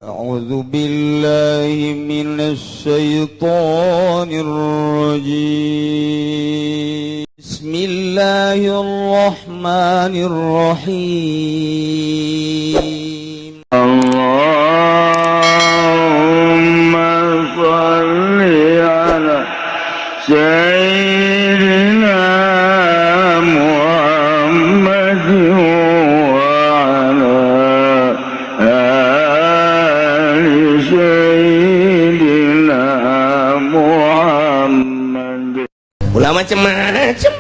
أعوذ بالله من الشيطان الرجيم. بسم الله الرحمن الرحيم. اللهم صل على سيدنا محمد وعلى آل سيدنا محمد. Ulah macem-macem.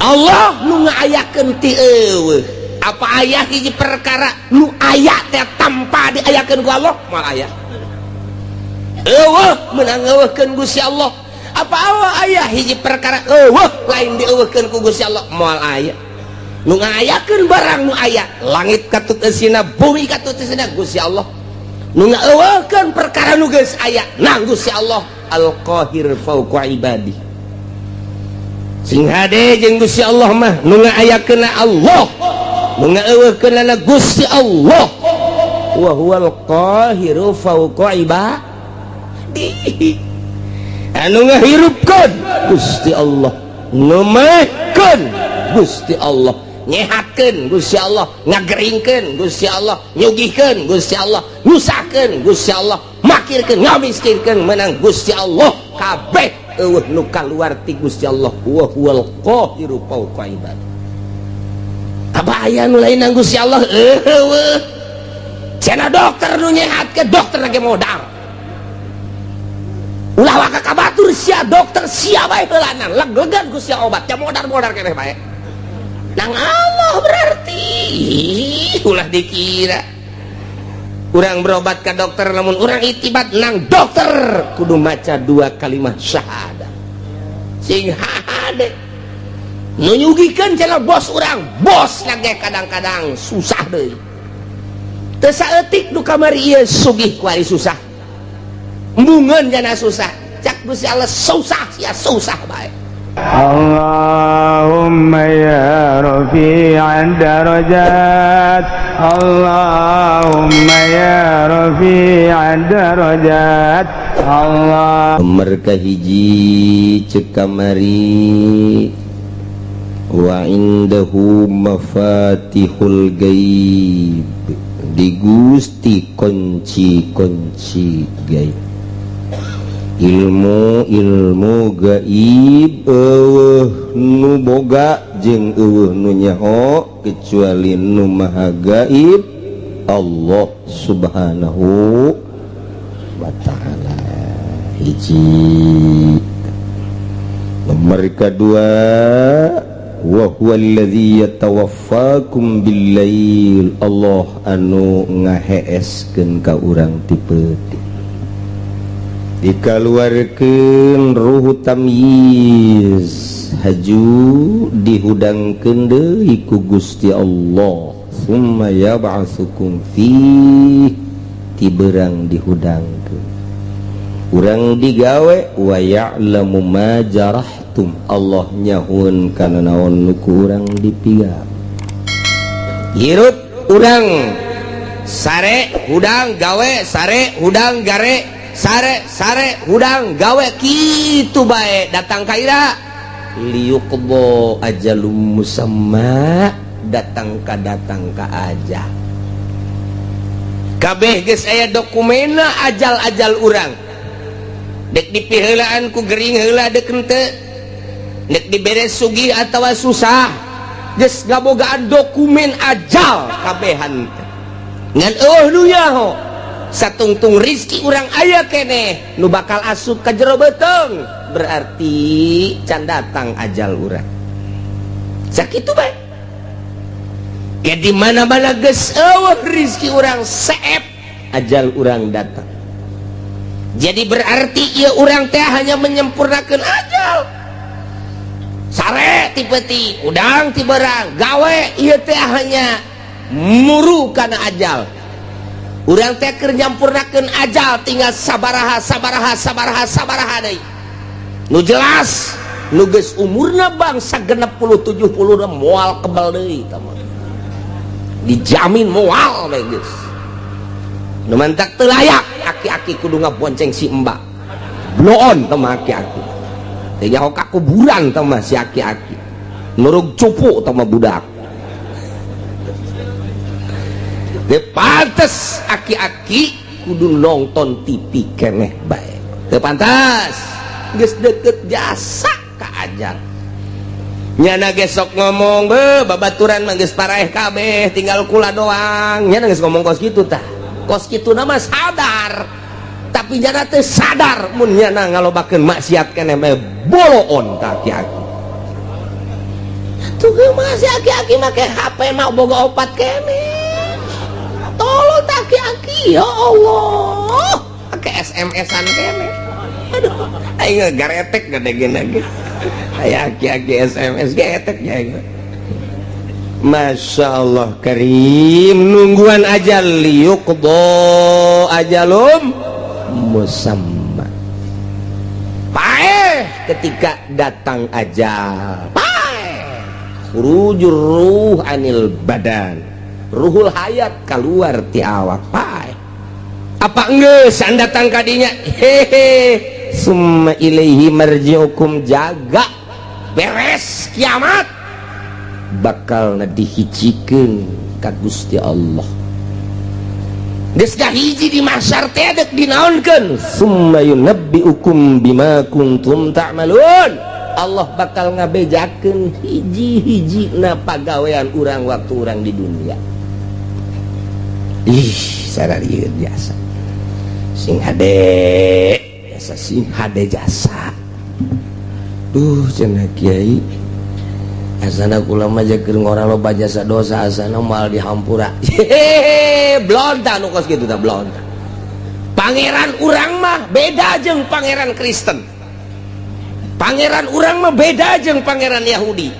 Allah nu ngaayakeun ti euweuh. Apa aya hiji perkara nu aya teh tanpa diayakeun ku Allah? Moal aya. Euweuh meunang euweuhkeun Gusti Allah. Apa Allah aya hiji perkara euweuh lain dieuweuhkeun ku Gusti Allah? Moal aya. Nu ngaayakeun barang nu aya, langit katut eusina, bumi katut eusina, Gusti Allah. Nu ngaeuweuhkeun perkara nu geus aya nang Gusti Allah Al-Qahir fauqa ibadi. Sing hade jeung Gusti Allah mah, nu ngaayakeunna Allah, nu ngaeuweuhkeunna Gusti Allah. Wa huwal qahiru fauqa ibadi. Anu ngahirupkeun Gusti Allah, nu mehkeun Gusti Allah, nyehatkeun Gusti Allah, ngageringkeun Gusti Allah, nyugihkeun Gusti Allah, nyusahkeun Gusti Allah, makirkeun, ngamiskinkeun menang Gusti Allah. Kabeh euweuh nu kaluar ti Gusti Allah. Wa huwal qahiru fauqa ibad. Apa aya nu lain nang Gusti Allah? Euweuh. Cenah dokter nu nyehatkeun, dokter lagi modal. Ulah waka ka batur sia, dokter sia bae heulanan leg-legan ku sia obat ya, modar-modar keneh bae nang Allah. Berarti ulah dikira urang berobat ke dokter, namun urang itibat nang dokter kudu maca dua kalimat syahadat. Sing hade nu nyugihkeun cenah bos urang, bos lagi kadang-kadang susah deui. Teu saeutik nu kamari ieu sugih, kuari susah, embungeun jana susah. Cak Gusti Allah, susah sia, susah bae. اللهم يا رفيع الدرجات، اللهم يا رفيع الدرجات، الله Nomor kahiji cek kamari, wa indahu mafatihul gaib, di Gusti kunci-kunci gaib, ilmu ilmu gaib. Euweuh nu boga jeung euweuh nu nyaho kecuali nu maha gaib, Allah Subhanahu wa Ta'ala. Hiji. Nomor kedua, wa huwa alladzi yatawaffakum bil-lail, Allah anu ngaheeskeun ka urang ti peuting, dikaluarkeun ruhu tamyiz, haju dihudangkeun deui ku Gusti Allah. Summa yab'atsukum fi, tiberang dihudangkeun urang digawe. Wa ya'lamu ma jarahtum, Allah nyahueun kana naon nu ku urang dipigawe. Hirup urang sare hudang gawe, sare hudang gare, sare sare hudang gawe, kitu bae. Datang ka ira liyuqdha ajalum musamma, datang ka datang ka aja. Kabeh geus aya dokumena ajal-ajal urang. Dek dipiheulaan ku gering heula dek henteu, dek dibere sugih atawa susah, geus ngabogaan dokumen ajal kabehan teh. Ngan euweuh nu nyaho. Satungtung rizki urang aya keneh nu bakal asup ka jero beuteung, berarti can datang ajal urang. Sakitu bae. Ya, di mana-mana geus euweuh rizki urang, seep ajal urang datang. Jadi berarti ieu urang teh hanya menyempurnakan ajal. Sare ti peuting, udang ti berang gawe, ieu teh hanya muru kana ajal. Urang teh keur nyampurnakeun ajal, tinggal sabaraha sabaraha sabaraha sabaraha deui. Nu jelas nu geus umurna bangsa 60 70 moal kebal deui tah mah. Dijamin moal we geus. Nu mantak teu layak aki-aki kudu ngabonceng si mbak. Bloon teh mah aki-aki. Teh nyaho ka kuburan teh mah si aki-aki. Nurug cupu teh mah budak. Teu pantes aki-aki kudu nonton TV keneh bae. Teu pantas. Geus deket jasa ka ajal. Nyana gesok ngomong be babaturan mah geus paraeh kabeh tinggal kula doang. Nyana geus ngomong kos kitu tah. Kos kitu nama sadar. Tapi nyana teh sadar mun nyana ngalobakeun maksiat keneh mah boloon ka aki-aki. Tuh mah si aki-aki make HP mah boga opat keneh. Tolong tak aki-aki ya Allah. Make SMS-an keneh. Aduh, aing garetek gede gede. Aya aki-aki SMS getek ya. Masya Allah karim, nungguan aja liyuqdo ajalum musamma. Paeh ketika datang ajal. Paeh. Khurujur ruh anil badan. Ruhul hayat keluar ti awak. Paeh. Apa enggeus datang kadinya? Hehe. Summa ilaihi marji'ukum, jaga beres kiamat bakal dihijikeun ka Gusti Allah. Geus hiji di mahsyar teh deuk dinaonkeun? Summa yunabbi'ukum bima kuntum ta'malun. Allah bakal ngabejakeun hiji-hiji na pagawean urang waktu urang di dunia. Ih, sararieun jasa. Sing hade jasa, sing hade jasa. Duh, cenah kiai. Asana kula mah keur ngora loba jasa dosa, asana moal dihampura. Hehehe, blonta nu kos kitu tah blonta. Pangeran urang mah beda jeung pangeran Kristen. Pangeran urang mah beda jeung pangeran Yahudi.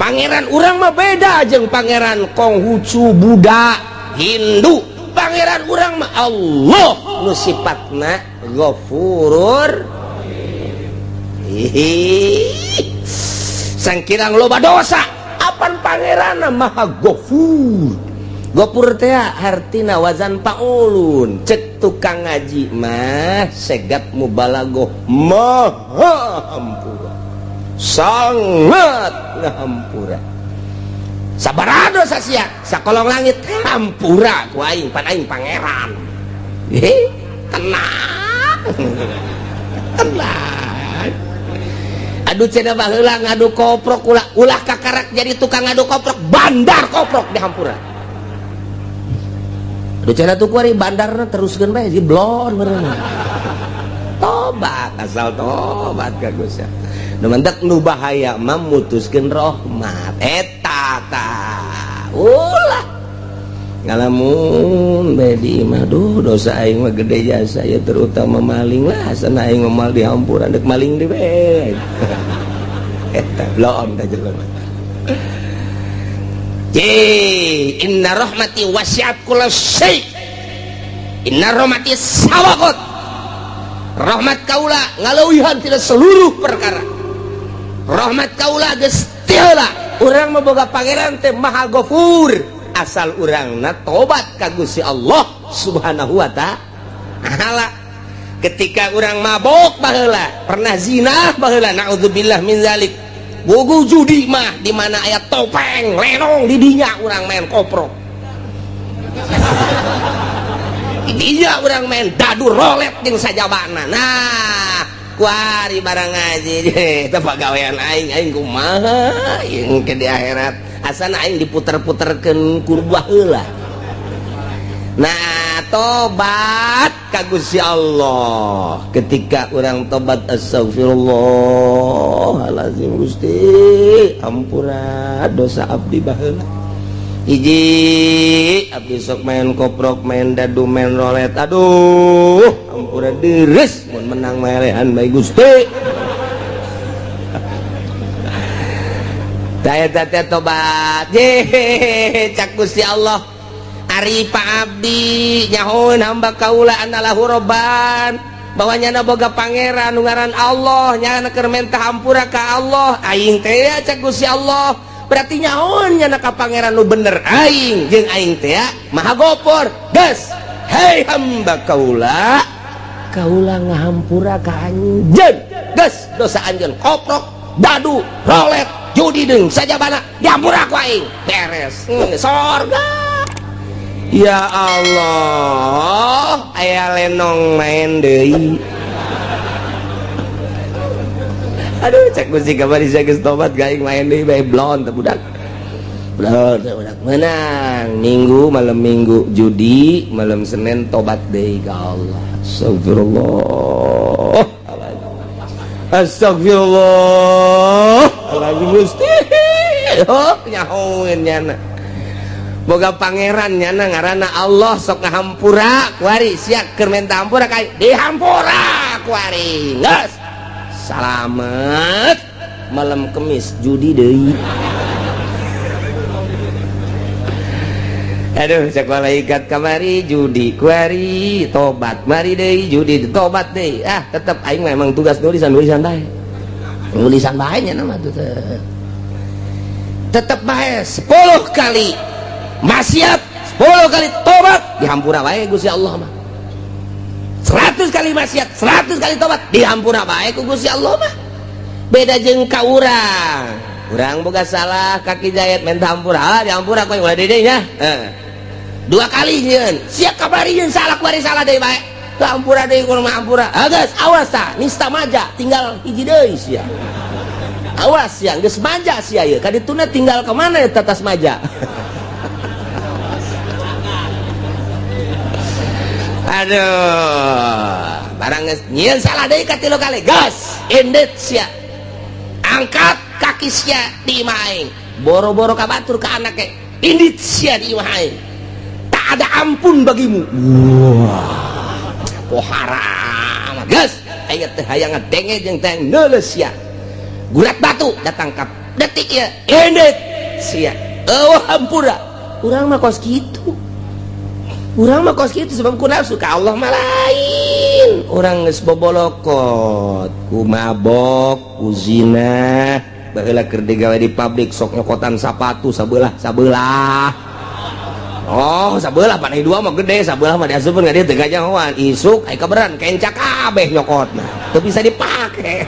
Pangeran urang mah beda jeung pangeran Konghucu, Buddha, Hindu. Pangeran urang mah Allah nu sifatna Ghafurur. Hihi. Sangkirang loba dosa, apan pangeran maha Ghafur. Ghafur teh hartina wazan paulun. Cek tukang ngaji mah segat mubalagoh maha hampura. Sangat ngahampura. Sabaraha dosa sia sakolong langit hampura ku aing, pan aing pangeran. Tenang. Tenang. Aduh cenah baheula ngadu koprok ulah ulah kakarak jadi tukang ngadu koprok, bandar koprok di hampura. Aduh cenah tuh kuari bandarna teruskeun bae si blon meureun. Tobat asal tobat ka Gusti. Nu mantak nu bahaya mah mutuskeun rahmat. Eta tah. Ulah ngalamun bae di imah, duh dosa aing mah gede jasa ya, terutama maling lah, asana aing mah di hampura dek maling deui bae. Eta blon tah jelema. Ye, inna rahmati wasi'at kulla syai. Inna rahmati sabaqat. Rahmat kaula ngaleuwihan tina seluruh perkara. Rahmat kaula geus ti heula. Urang mah boga pangeran teh Maha Ghafur. Asal urangna tobat ka Gusti Allah Subhanahu wa ta'ala. Ketika urang mabok baheula, pernah zina baheula, naudzubillah min zalik. Gugu judi mah di mana aya topeng, lenong di dinya urang main koprok. Di dinya urang main dadu rolet jeung sajabana. Nah, kuari barang ngaji eta pagawean aing, aing kumaha jeung ke di akhirat. Asana aing diputer-puterkeun ku baheula. Nah, tobat ka Gusti Allah. Ketika urang tobat astagfirullahalazim Gusti, ampura dosa abdi baheula. Hiji abdi sok main koprok, main dadu, main rolet. Aduh, ampura deres mun menang melehan bae Gusti. Daya teh tobat. Ye, cak Gusti Allah. Ari Pak Abdi nyahoeun hamba kaula anallahu robban, bahwa nyana boga pangeran nu ngaran Allah, nyana keur menta hampura ka Allah. Aing teh cak Gusti Allah. Berarti nyahoeun nyana ka pangeran nu bener aing jeung aing teh maha gopor. Geus, Hei hamba kaula, kaula ngahampura ka anjeun. Geus dosa anjeun koprok, dadu, rolet, judi deung sajabana dihampura ku aing. Beres. Sorga. Ya Allah, aya lenong main deui. Aduh, cek Gusti kamari sia geus tobat gaing main deui bae blon teh budak. Blon teh budak menang. Minggu malam Minggu judi, malam Senin tobat deui ka Allah. Astagfirullah. Astagfirullah. Lagi Gusti. Oh, nyahoeun nyana. Boga pangeran nyana ngaranna Allah sok ngahampura kuari sia keur menta hampura ka dihampura kuari. Geus. Salamet malam Kemis judi deui. Aduh, cek malaikat kamari judi kuari tobat mari deui judi tobat deui. Ah, tetep aing memang tugas nulisan-nulisan bae. Nulisan bae nya mah tuh. Tetep bae 10 kali maksiat, 10 kali tobat dihampura bae Gusti Allah mah. 100 kali maksiat, 100 kali tobat dihampura bae ku Gusti Allah mah. Beda jeung ka urang. Urang boga salah kaki jayat menta hampura, ah dihampura ku ulah deui nya. Heeh. 2 kali nyeun, sia kabari nyeun salah kuari salah deui bae. Teu hampura deui kudu hampura. Ah geus awas tah, nista maja tinggal hiji deui sia. Awas sia, geus maja sia ieu. Ka dituna tinggal ka mana eta tas maja. Aduh, barang geus nyieun salah deui ka 3 kali. Gas, indet sia. Angkat kaki sia di imah aing. Boro-boro ka batur ka anake. Indit sia di imah aing. Tak ada ampun bagimu. Wah, poharam. Gas, aing teh hayang ngadenge jeung teh neuleus sia. Gurat batu datang ka detik ieu. Indit sia. Eueuh hampura. Urang mah kos kitu. Urang mah kos kitu sebab ku nafsu ka Allah mah lain. Urang geus bobolokot, ku mabok, ku zina, baheula keur digawe di pabrik sok nyokotan sapatu sabelah-sabelah. Oh, sabelah panai dua mah gede, sabelah mah diasupkeun ka dieu teu gajahoan. Isuk aya kaberan kenca kabeh nyokotna. Teu bisa dipake.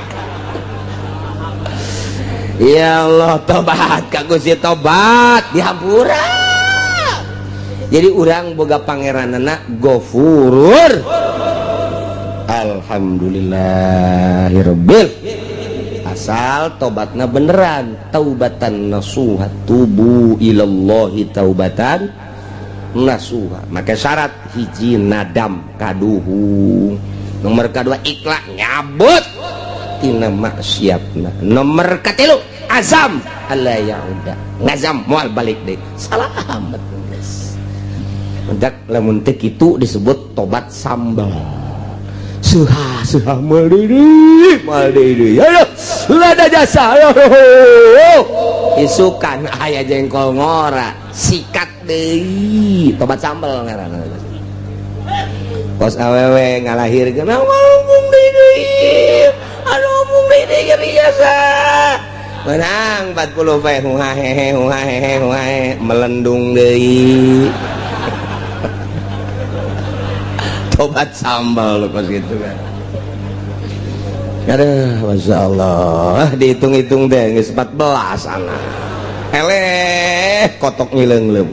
Ya Allah, tobat ka Gusti tobat dihampura. Jadi urang boga pangeranana Gofurur. Alhamdulillahirabbil. Asal tobatna beneran, taubatan nasuha, tubu ilallahi taubatan nasuha. Maka syarat hiji nadam kaduhung, nomor kedua ikhlas nyabut tina maksiatna, nomor katilu azam alla yauda, ngazam moal balik deui. Salamet geus. Mendak lamun teu kitu disebut tobat sambal. Suha suha moal deui, moal deui. Aduh, lada jasa. Isukan aya jengkol ngora, sikat deui, tobat sambal ngaranna. Kos awewe ngalahirkeun ngomong deui. Aduh ngomong deui nyeri jasa. Menang 40 poe huhahehe huhahehe huhahe melendung deui. Tobat sambal kos gitu kan. Aduh, Masya Allah, dihitung-hitung deh, geus 14 anak. Eleh, kotok ngileung-leung.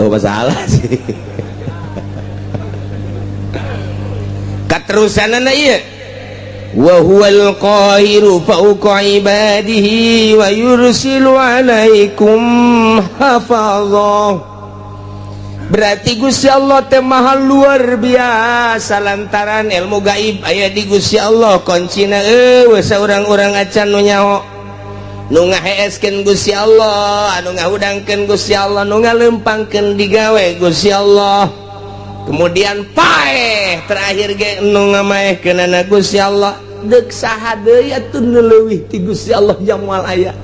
Oh, masalah sih. Katerusanana ieu. Wa huwal qahiru fawqa ibadihi wa yursilu alaikum hafazah. Berarti Gusti Allah teh maha luar biasa lantaran ilmu gaib aya di Gusti Allah, kuncina eueuh saurang-urang acan nu nyaho. Nu ngaheeskeun Gusti Allah, anu ngahudangkeun Gusti Allah, nu ngalempangkeun digawe Gusti Allah. Kemudian paeh terakhir ge nu ngamaehkeunana Gusti Allah. Deuk saha deui atuh nu leuwih ti Gusti Allah jang moal aya.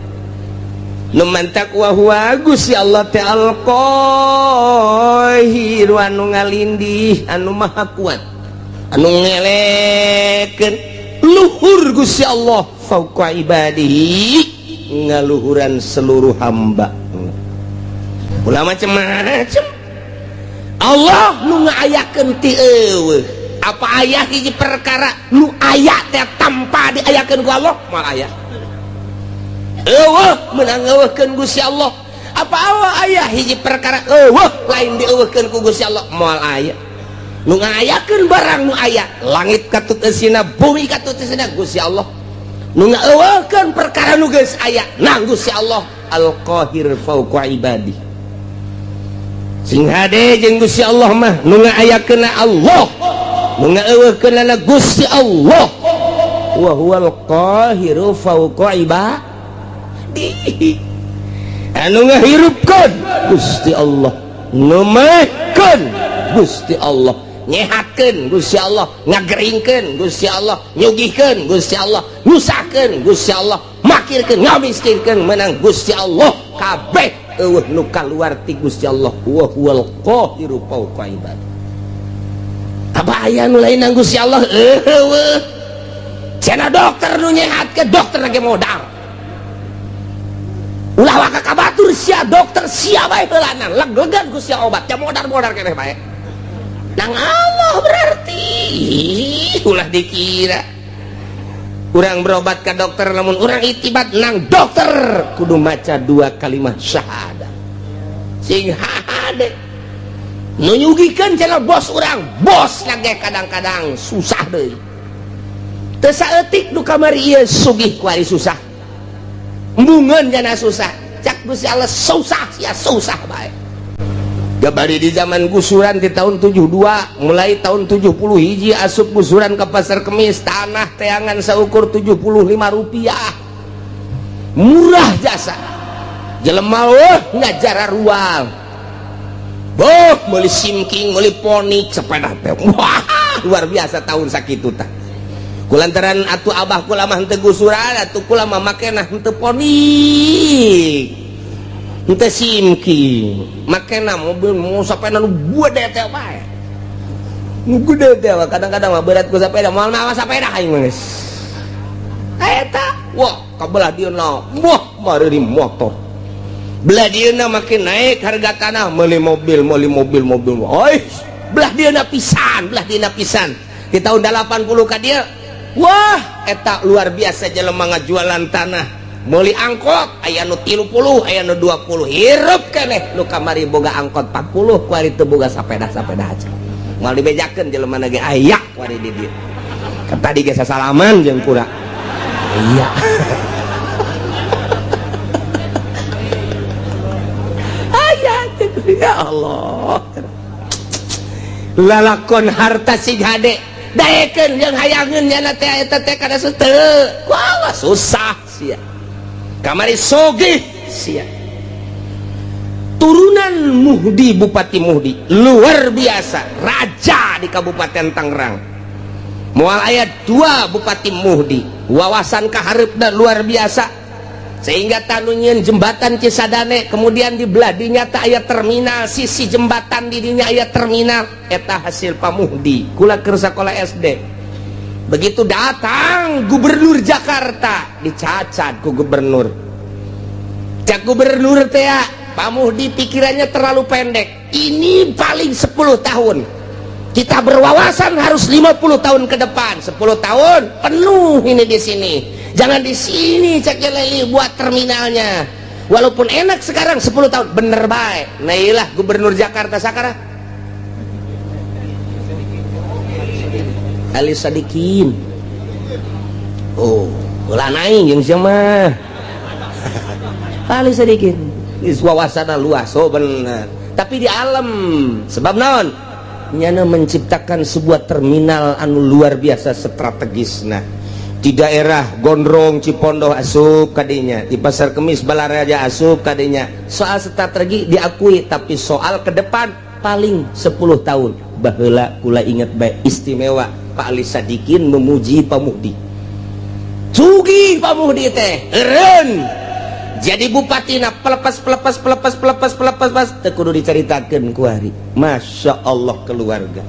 Nu mantak wa huwa Gusti Allah teh al-Qahir anu ngalindih, anu maha kuat, anu ngelekeun luhur Gusti Allah fauqa ibadihi, ngaluhuran seluruh hamba. Ulah macem-macem. Allah nu ngaayakeun ti eueuh. Apa aya hiji perkara nu aya teh tanpa diayakeun ku Allah? Moal aya. Eueuh meunang ngeueuhkeun Gusti Allah. Apa Allah aya hiji perkara eueuh lain dieueuhkeun ku Gusti Allah? Moal aya. Nu ngaayakeun barang nu aya, langit katut eusina, bumi katut eusina, Gusti Allah. Nu ngaeueuhkeun perkara nu geus aya, nang Gusti Allah Al-Qahir fauqa ibadi. Sing hade jeung Gusti Allah mah nu ngaayakeunna Allah, nu ngaeueuhkeunna Gusti Allah. Wa huwal qahiru fauqa ibadi. Anu ngahirupkeun Gusti Allah, nu mehkeun Gusti Allah, nyehatkeun Gusti Allah, ngageringkeun Gusti Allah, nyugihkeun Gusti Allah, nyusahkeun Gusti Allah, makirkeun, ngamiskinkeun menang Gusti Allah. Kabeh eueuh nu kaluar ti Gusti Allah. Wa huwal qahiru fauqa ibadi. Apa aya nu lain nang Gusti Allah? Eueuh. Cenah dokter nu nyehatkeun, dokter lagi modal. Ulah waka ka batur sia dokter sia bae heulanan, leg-legan ku sia obat, ya modar-modar keneh bae. Nang Allah berarti ulah dikira urang berobat ke dokter, namun urang itibat nang dokter kudu maca dua kalimat syahadat. Sing hade nu nyugikeun cenah bos urang, bos lagi kadang-kadang susah deui. Teu saeutik nu kamari ieu sugih kuari susah. Embungeun jana susah. Cak Gusti Allah susah sia susah bae. Gabari di zaman gusuran di tahun 72, mulai tahun 70 hiji asup gusuran ke Pasar Kemis, tanah teangan seukur 75 rupiah. Murah jasa. Jelema weh ngajara rual. Boh, meuli simking, meuli ponik sepeda teh. Wah, luar biasa tahun sakitu tah. Kulantaran atuh abah kula mah henteu gusuran, atuh kula mah makena henteu ponik. Henteu simking, makena mobil mau sepeda nu gede teh bae. Nu gede teh kadang-kadang mah berat ku sepeda, moal mawa sepeda aing mah geus. Eta, wah, kabelah dieuna, wah, mareuri motor. Belah dieuna makin naik harga tanah, meuli mobil, meuli mobil, mobil. Oi, belah dieuna pisan, belah dieuna pisan. Di tahun 80 ka dieu, wah, eta luar biasa jelema ngajualan tanah. Meuli angkot aya nu 30, aya nu 20, hirup keneh nu kamari boga angkot 40, kuari teu boga sapeda-sapeda aja. Moal dibejakeun jelema ge aya kuari di dieu. Tadi ge sasalaman jeung kura. Iya. Aya ya Allah. Lalakon harta sing hade daekeun jeung hayangeun nyana teh eta teh kada teu. Wah, susah sia. Kamari sogih sia. Turunan Muhdi, Bupati Muhdi luar biasa, raja di Kabupaten Tangerang. Moal aya 2 Bupati Muhdi, wawasan kahareupna luar biasa. Sehingga tanu nyieun jembatan Cisadane, kemudian di belah dinya teh aya terminal, sisi jembatan di dinya aya terminal, eta hasil Pak Muhdi. Kula keur sakola SD. Begitu datang gubernur Jakarta, dicacat ku gubernur. Cak gubernur teh, Pak Muhdi pikirannya terlalu pendek. Ini paling 10 tahun. Kita berwawasan harus 50 tahun ke depan. 10 tahun penuh ini di sini. Jangan di sini cak Leli buat terminalnya. Walaupun enak sekarang 10 tahun bener baik. Nah iyalah gubernur Jakarta sekarang. Ali Sadikin. Oh, ulah naik jeung sia mah. Ali Sadikin. Geus wawasanna luas, oh bener. Tapi di alam sebab naon? Nyana menciptakan sebuah terminal anu luar biasa strategisna. Di daerah Gondrong, Cipondoh asup kadinya, di Pasar Kemis Balaraja asup kadinya. Soal strategi diakui, tapi soal ke depan paling 10 tahun. Baheula kula ingat baik istimewa Pak Ali Sadikin memuji Pak Muhdi. Sugih Pak Muhdi teh, eureun. Jadi bupatina pelepas pelepas pelepas pelepas pelepas pas teu kudu dicaritakeun ku hari. Masya Allah keluarga.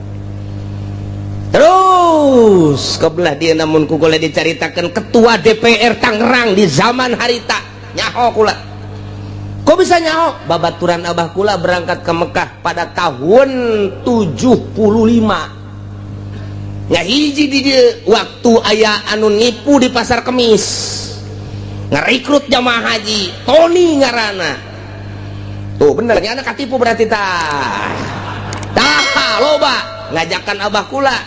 Terus kebelah dia namun ku kula dicaritakeun ketua DPR Tangerang di zaman harita nyaho kula. Kok bisa nyaho? Babaturan Abah kula berangkat ke Mekah pada tahun 75. Nggak hiji di dia waktu aya anu nipu di pasar Kemis, ngerekrut jamaah haji, Tony ngarana. Tuh bener nyana katipu berarti tah. Tah loba ngajakan Abah kula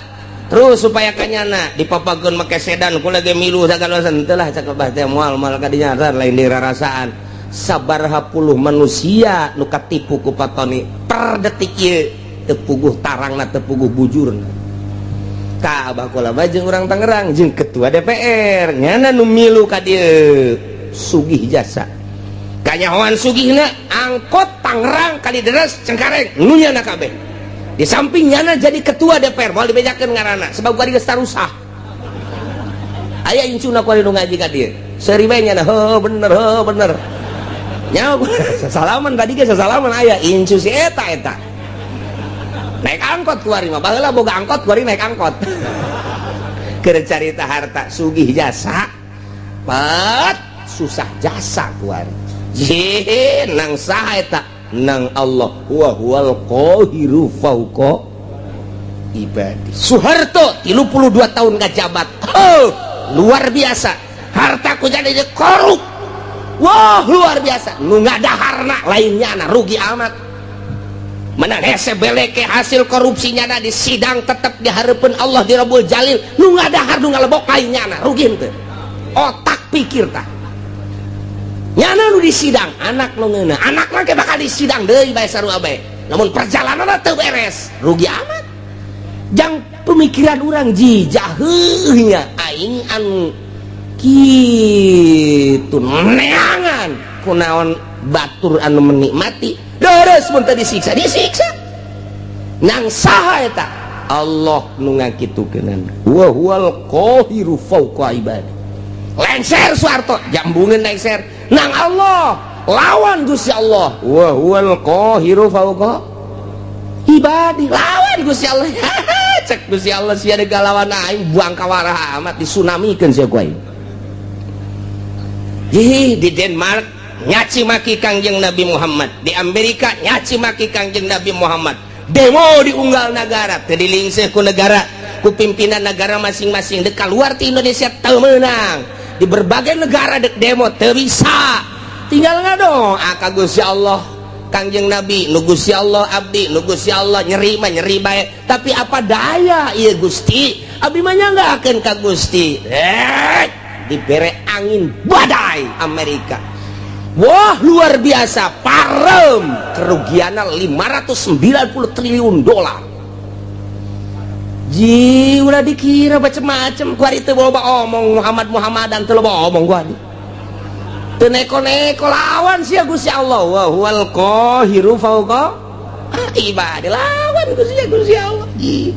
terus supaya kanyana dipapageun make sedan, kula ge milu sagala. Henteu lah, cak Abah teh, moal moal kadinya lain dirarasaan. Sabaraha puluh manusia nu katipu ku Pak Tony per detik ieu teu puguh tarangna, teu puguh bujurna. Ka Abah kula mah jeung urang Tangerang jeung ketua DPR nyana nu milu ka dieu sugih jasa. Kanyahoan sugihna angkot Tangerang, Kalideres, Cengkareng nu nyana kabeh. Di samping nyana jadi ketua DPR, moal dibejakeun ngaranna sebab gua geus tarusah. Aya incuna kuari nu ngaji ka dieu, seuri bae nyana, heuh bener, heuh bener. Nyawa sasalaman tadi ge, sasalaman aya incu si eta. Eta naik angkot kuari mah, baheula boga angkot, kuari naik angkot keur carita harta. Sugih jasa pat susah jasa kuari. Je nang saha eta? Nang Allah, wa huwal qahiru fauqa ibadi. Soeharto 32 tahun ngajabat, oh, luar biasa harta ku jadi korup. Wah, luar biasa nu ngadaharna lainnya na rugi amat, menang hese beleke hasil korupsinya na. Di sidang tetap diharapkan Allah di Rabbul Jalil, nu ngadahar, nu ngalebok lainnya na, rugi henteu? Otak pikir tah, nyana nu di sidang anak nu ngeuna anak mah bakal di sidang deui bae sarua bae, namun perjalanan teu beres, rugi amat. Jang pemikiran orang ji jaheuhnya aing anu kitu neangan kunaon batur anu menikmati deres mun teu disiksa, disiksa nang saha eta? Allah nu ngakitukeunana, wa huwal qahiru fauqa ibadi. Lengser Soeharto jambungeun, lengser nang Allah, lawan Gusti Allah, wa huwal qahiru fauqa ibadi, lawan Gusti Allah. Cek Gusti Allah, sia lawan aing buang kawarah amat, disunamikeun sia ku aing. Ih, di Denmark nyaci maki Kangjeng Nabi Muhammad, di Amerika nyaci maki Kangjeng Nabi Muhammad, demo di unggal negara teu dilingseh ku negara, ku pimpinan negara masing-masing. Dek keluar ti Indonesia teu meunang, di berbagai negara dek demo teu bisa, tinggal ngadoa ka Gusti Allah, Kangjeng Nabi nu Gusti Allah, abdi nu Gusti Allah, nyeri mah nyeri bae, tapi apa daya ieu Gusti, abdi mah nyanggakeun ka Gusti. Dibere angin badai Amerika, wah luar biasa, parem, kerugiannya 590 triliun dolar. Ji udah dikira macem-macem kuari teu loba omong Muhammad Muhammadan, teu loba omong kuari, teu neko-neko lawan sia Gusti Allah, wa huwal qahiru fauqa ibadi, lawan Gusti Gusti Allah. Ji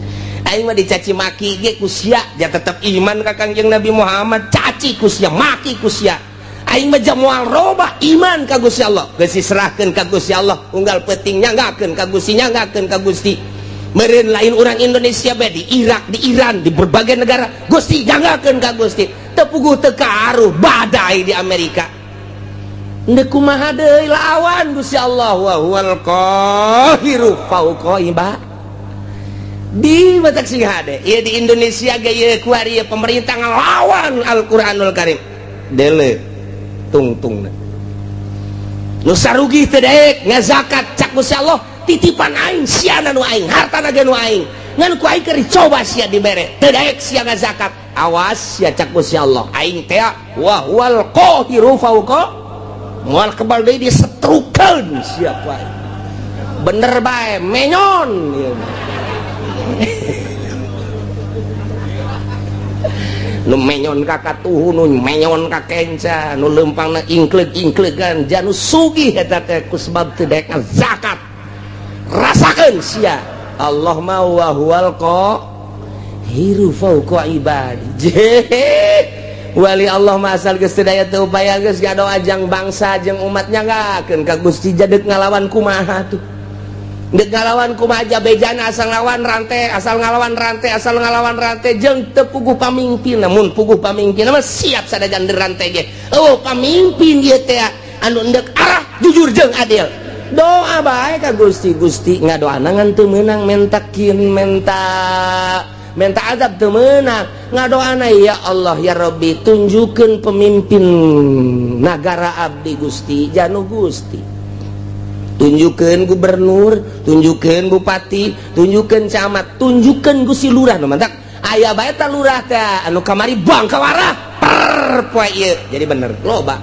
aing mah dicaci maki ge ku sia dia tetep iman ka Kangjeng Nabi Muhammad. Caci ku sia, maki ku sia, aing mah moal robah iman ka Gusti Allah. Geus diserahkeun ka Gusti Allah, unggal peuting nyanggakeun ka Gusti, nyanggakeun ka Gusti. Meureun lain orang Indonesia bae, di Irak, di Iran, di berbagai negara, Gusti nyanggakeun ka Gusti, teu puguh teu karuh badai di Amerika. Ndek kumaha deui, lawan Gusti Allah, wa huwal qahiru fauqa ibad. Di batak sing hade ieu di Indonesia ge ieu kuari ieu pemerintah ngelawan Al-Qur'anul Karim, dele tungtungna nu sarugi teu daek ngazakat. Cak Gusti Allah, titipan aing siana nu aing, hartana ge nu aing, ngan ku aing keur dicoba sia dibere, teu daek sia ngazakat, awas sia, cak Gusti Allah, aing teh wa huwal qahiru fauqa, moal kebal deui, disetrukeun sia ku aing, bener bae menyon ieu. Nu menyon ka katuhu, nu menyon ka kenca, nu leumpangna ingkleug-ingklegan, janu sugih eta teh ku sebab teu daek zakat. Rasakeun sia, Allah mah wa huwal qahiru fauqa ibadi. Wali Allah mah asal geus teu daya teu upaya, geus ngadoa jang bangsa jeung umatnya, nyanggakeun ka Gusti. Jadek ngalawan kumaha tuh? Dek ngalawan kumaha bejana, asal ngalawan rantai, asal ngalawan rantai, asal ngalawan rantai jeung teu puguh pamimpin. Namun puguh pamimpin mah siap sadajan rantai ge. Oh, pamimpin ieu teh. Anu endek arah jujur jeung adil. Doa bae ka Gusti. Gusti ngadoana ngan teu meunang, mentakin menta menta azab teu meunang. Ngadoana, "Ya Allah, ya Rabbi, tunjukkeun pemimpin nagara abdi, Gusti, janu Gusti. Tunjukkeun gubernur, tunjukkeun bupati, tunjukkeun camat, tunjukkeun Gusti lurah." Nu mantak aya bae ta lurah teh anu kamari bangkawarah per poe ieu jadi bener loba.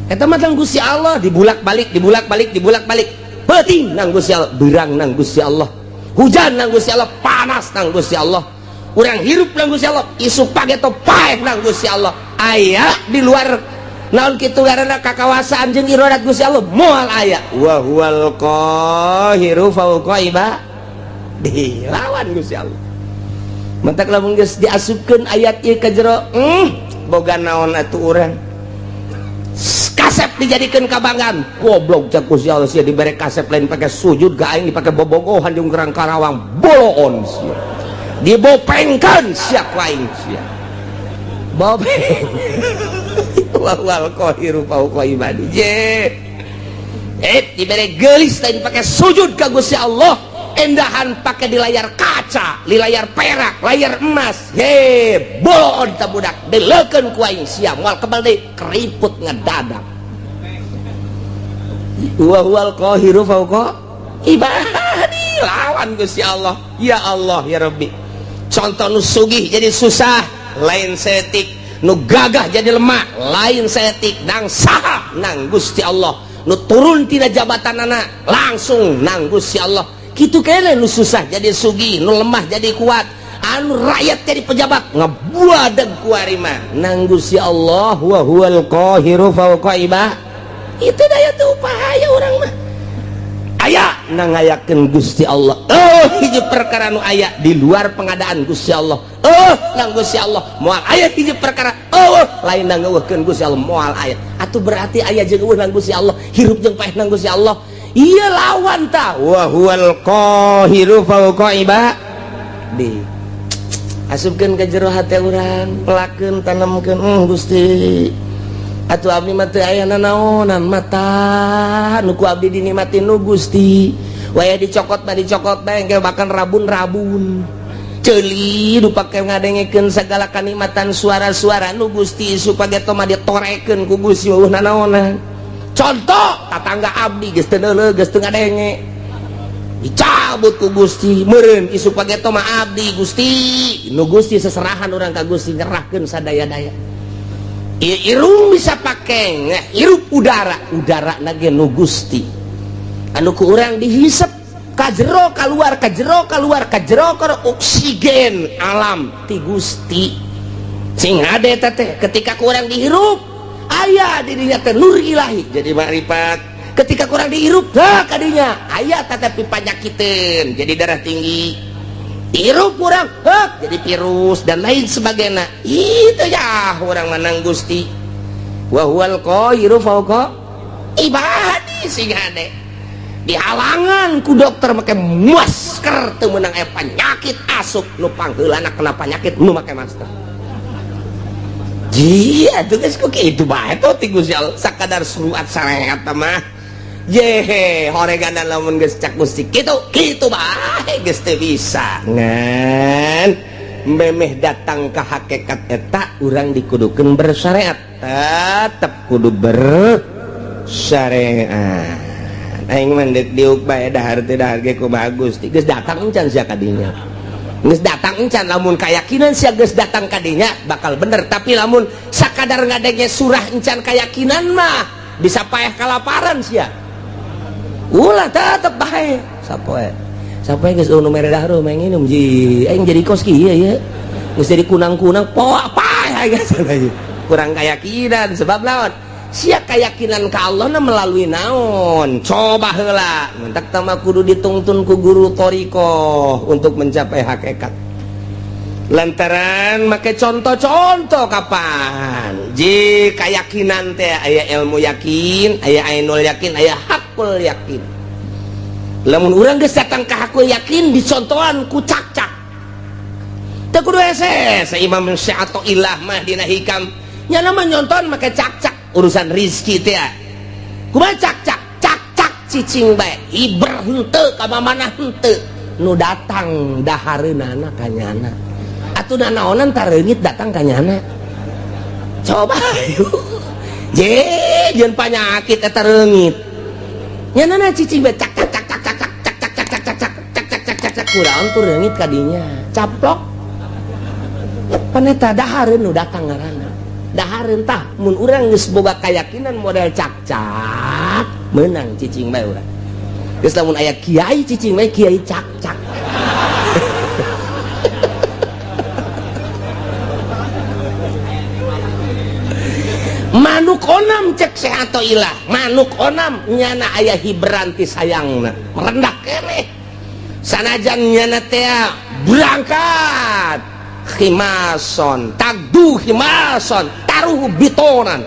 Eta mah Gusti Allah dibulak-balik, dibulak-balik, dibulak-balik. Peuting nang Gusti Allah, beurang nang Gusti Allah, hujan nang Gusti Allah, panas nang Gusti Allah, urang hirup nang Gusti Allah, isuk pageto paeh nang Gusti Allah. Aya di luar naon kitu ngaranna kakawasaan jeung iradat Gusti Allah? Moal aya. Wa huwal qahiru fawqa ibadi, lawan Gusti Allah. Mentak lamun geus diasupkeun ayat ieu ka jero, boga naon atuh urang? Kasep dijadikan kabanggaan, goblok. Cak Gusti Allah, sia dibere kasep lain pakai sujud ka aing, dipake bobogohan jeung kerang Karawang. Boloon sia, dibopengkeun sia ku aing. Sia bopeng. Wa huwal qahiru fawqa ibadi. Je eh dibere geulis lain pakai sujud ka Gusti Allah, endahan pakai di layar kaca, di layar perak, layar emas. He boloon ta budak, dileukeun ku aing, sia moal kebal deui, keriput ngedadak. Wa huwal qahiru fawqa ibadi, lawan Gusti Allah. Ya Allah, ya Rabbi, contoh nu sugih jadi susah lain setik, nu gagah jadi lemah lain setik. Nang saha? Nang Gusti Allah. Nu turun tina jabatan anak langsung nang Gusti Allah. Kitu kene nu susah jadi sugih, nu lemah jadi kuat, anu rakyat jadi pejabat, ngebuadeg kuari mah nang Gusti Allah. Wa huwal qahiru fawqa ibadi. Itu daya tuh upaya orang mah aya nang ngayakeun Gusti Allah. Oh, hiji perkara nu aya di luar pengadaan Gusti Allah, oh, nang Gusti Allah. Moal aya hiji perkara, oh, lain nang ngeuweuhkeun Gusti Allah, moal aya. Atuh berarti aya jeung euweuh nang Gusti Allah, hirup jeung paeh nang Gusti Allah. Iya, lawan ta. Wa huwal qahiru fawqa ibadi. Asupkeun ke jero hate urang, pelakeun, tanemkeun. Gusti atuh abdi mah teu aya nanaonan, mata nu ku abdi dinikmati nu Gusti. Waya dicokot mah dicokot bae engke, bahkan rabun-rabun ceuli nu pake ngadengekeun segala kanikmatan suara-suara nu Gusti, supaya mah ditorekeun ku Gusti, eueuh nanaonan. Contoh tatangga abdi geus teu neuleuh, geus teu ngadenge, dicabut ku Gusti meureun isuk pageto mah abdi Gusti nu Gusti. Seserahan urang ka Gusti, nyerahkeun sadaya-daya. Irung bisa pake hirup udara, udara nage nu Gusti, anu ku urang dihisap kajero keluar, kajero keluar, kajero keluar, oksigen alam ti Gusti. Sing hade teh ketika ku urang dihirup aya dirinya teh nur ilahi jadi makrifat. Ketika ku urang dihirup dah kadinya aya tetapi panyakiteun jadi darah tinggi, hirup kurang hek jadi virus dan lain sebagainya. Itu ya orang menang Gusti. Wa huwal qahiru fawqa ibadi. Sing hade dihalangan ku dokter make masker teu meunang, aya penyakit asup nu pangheulana kena penyakit nu make masker. Iya, tuh geus kok kitu bae tuh ti Gusti Allah, sakadar surat syariat mah. Yehe, horegana lamun geus cak Gusti kitu, kitu bae geus teu bisa. Ngan memeh datang ke hakikat eta urang dikudukeun bersyariat. Tetep kudu bersyariat. Aing mah deuk diuk bae, dahar teu dahar ge kumaha Gusti. Geus datang encan sia kadinya? Geus datang encan? Lamun kayakinan sia geus datang kadinya bakal bener, tapi lamun sakadar ngadenge surah encan kayakinan mah bisa paeh kalaparan sia. Ulah, tetep bae sapoe sapoe geus nu mere dahar mah nginum ji aing jadi kos kieu ya, geus jadi kunang-kunang poa paeh geus kurang keyakinan. Sebab lawan sia keyakinan ka Allah na melalui naon? Coba heula mentak tama kudu ditungtun ku guru thoriqoh untuk mencapai hakikat, lantaran make contoh-contoh kapan ji keyakinan teh aya ilmu yakin, aya ainul yakin, aya hakul yakin. Lamun urang geus datang ke hakul yakin, dicontohan ku cak-cak teu kudu hese. Imam Syathoillah mah dina Hikam nya nama nyonton make cak-cak urusan rizki teh. Kumaha cak-cak? Cak-cak cicing bae, hiber henteu ka mamana henteu. Nu datang dahareunana ka nyana. Atuh nanaonan tareungit datang ka nyana. Coba je jeung panyakit eta reungit. Nyanana cicing bae cak cak cak cak cak cak cak cak cak cak cak cak cak cak cak cak kurang tuh reungit ka dinya. Caplok. Paneta dahareun nu datang ngaranna. Dahareun tah mun urang geus boga kayakinan model cak-cak meunang cicing bae urang. Geus lamun aya kiai cicing bae kiai cak-cak. Manuk onam cek Syekh Athoillah, manuk onam nyana aya hiberan ti sayangna, merendah keneh. Sanajan nyana teh berangkat khimason, tagdu khimason, taruh bitonan.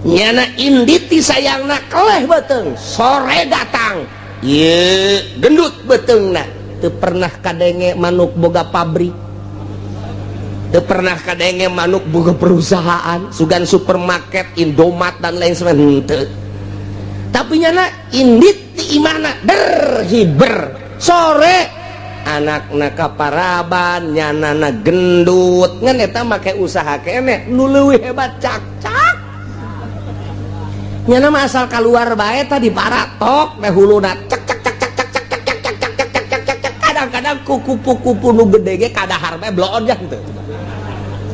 Nyana inditi sayangna keleh beuteung, sore datang. Ye gendut beuteungna, teu pernah kadenge manuk boga pabrik. Teu pernah kadenge manuk boga perusahaan, sugan supermarket, Indomaret dan lain sebagainya henteu. Tapi nyana indit ti imahna der hiber. Sore anakna kaparaban, nyanana gendut, ngan eta make usaha keneh nu leuwih hebat cak-cak. Nyana mah asal kaluar bae tadi paratok teh huluna cek cek cek cek cek cek cek cek cek cek cek cek cek. Kadang-kadang ku kupu-kupu nu gede ge kadahar bae bloon jah henteu.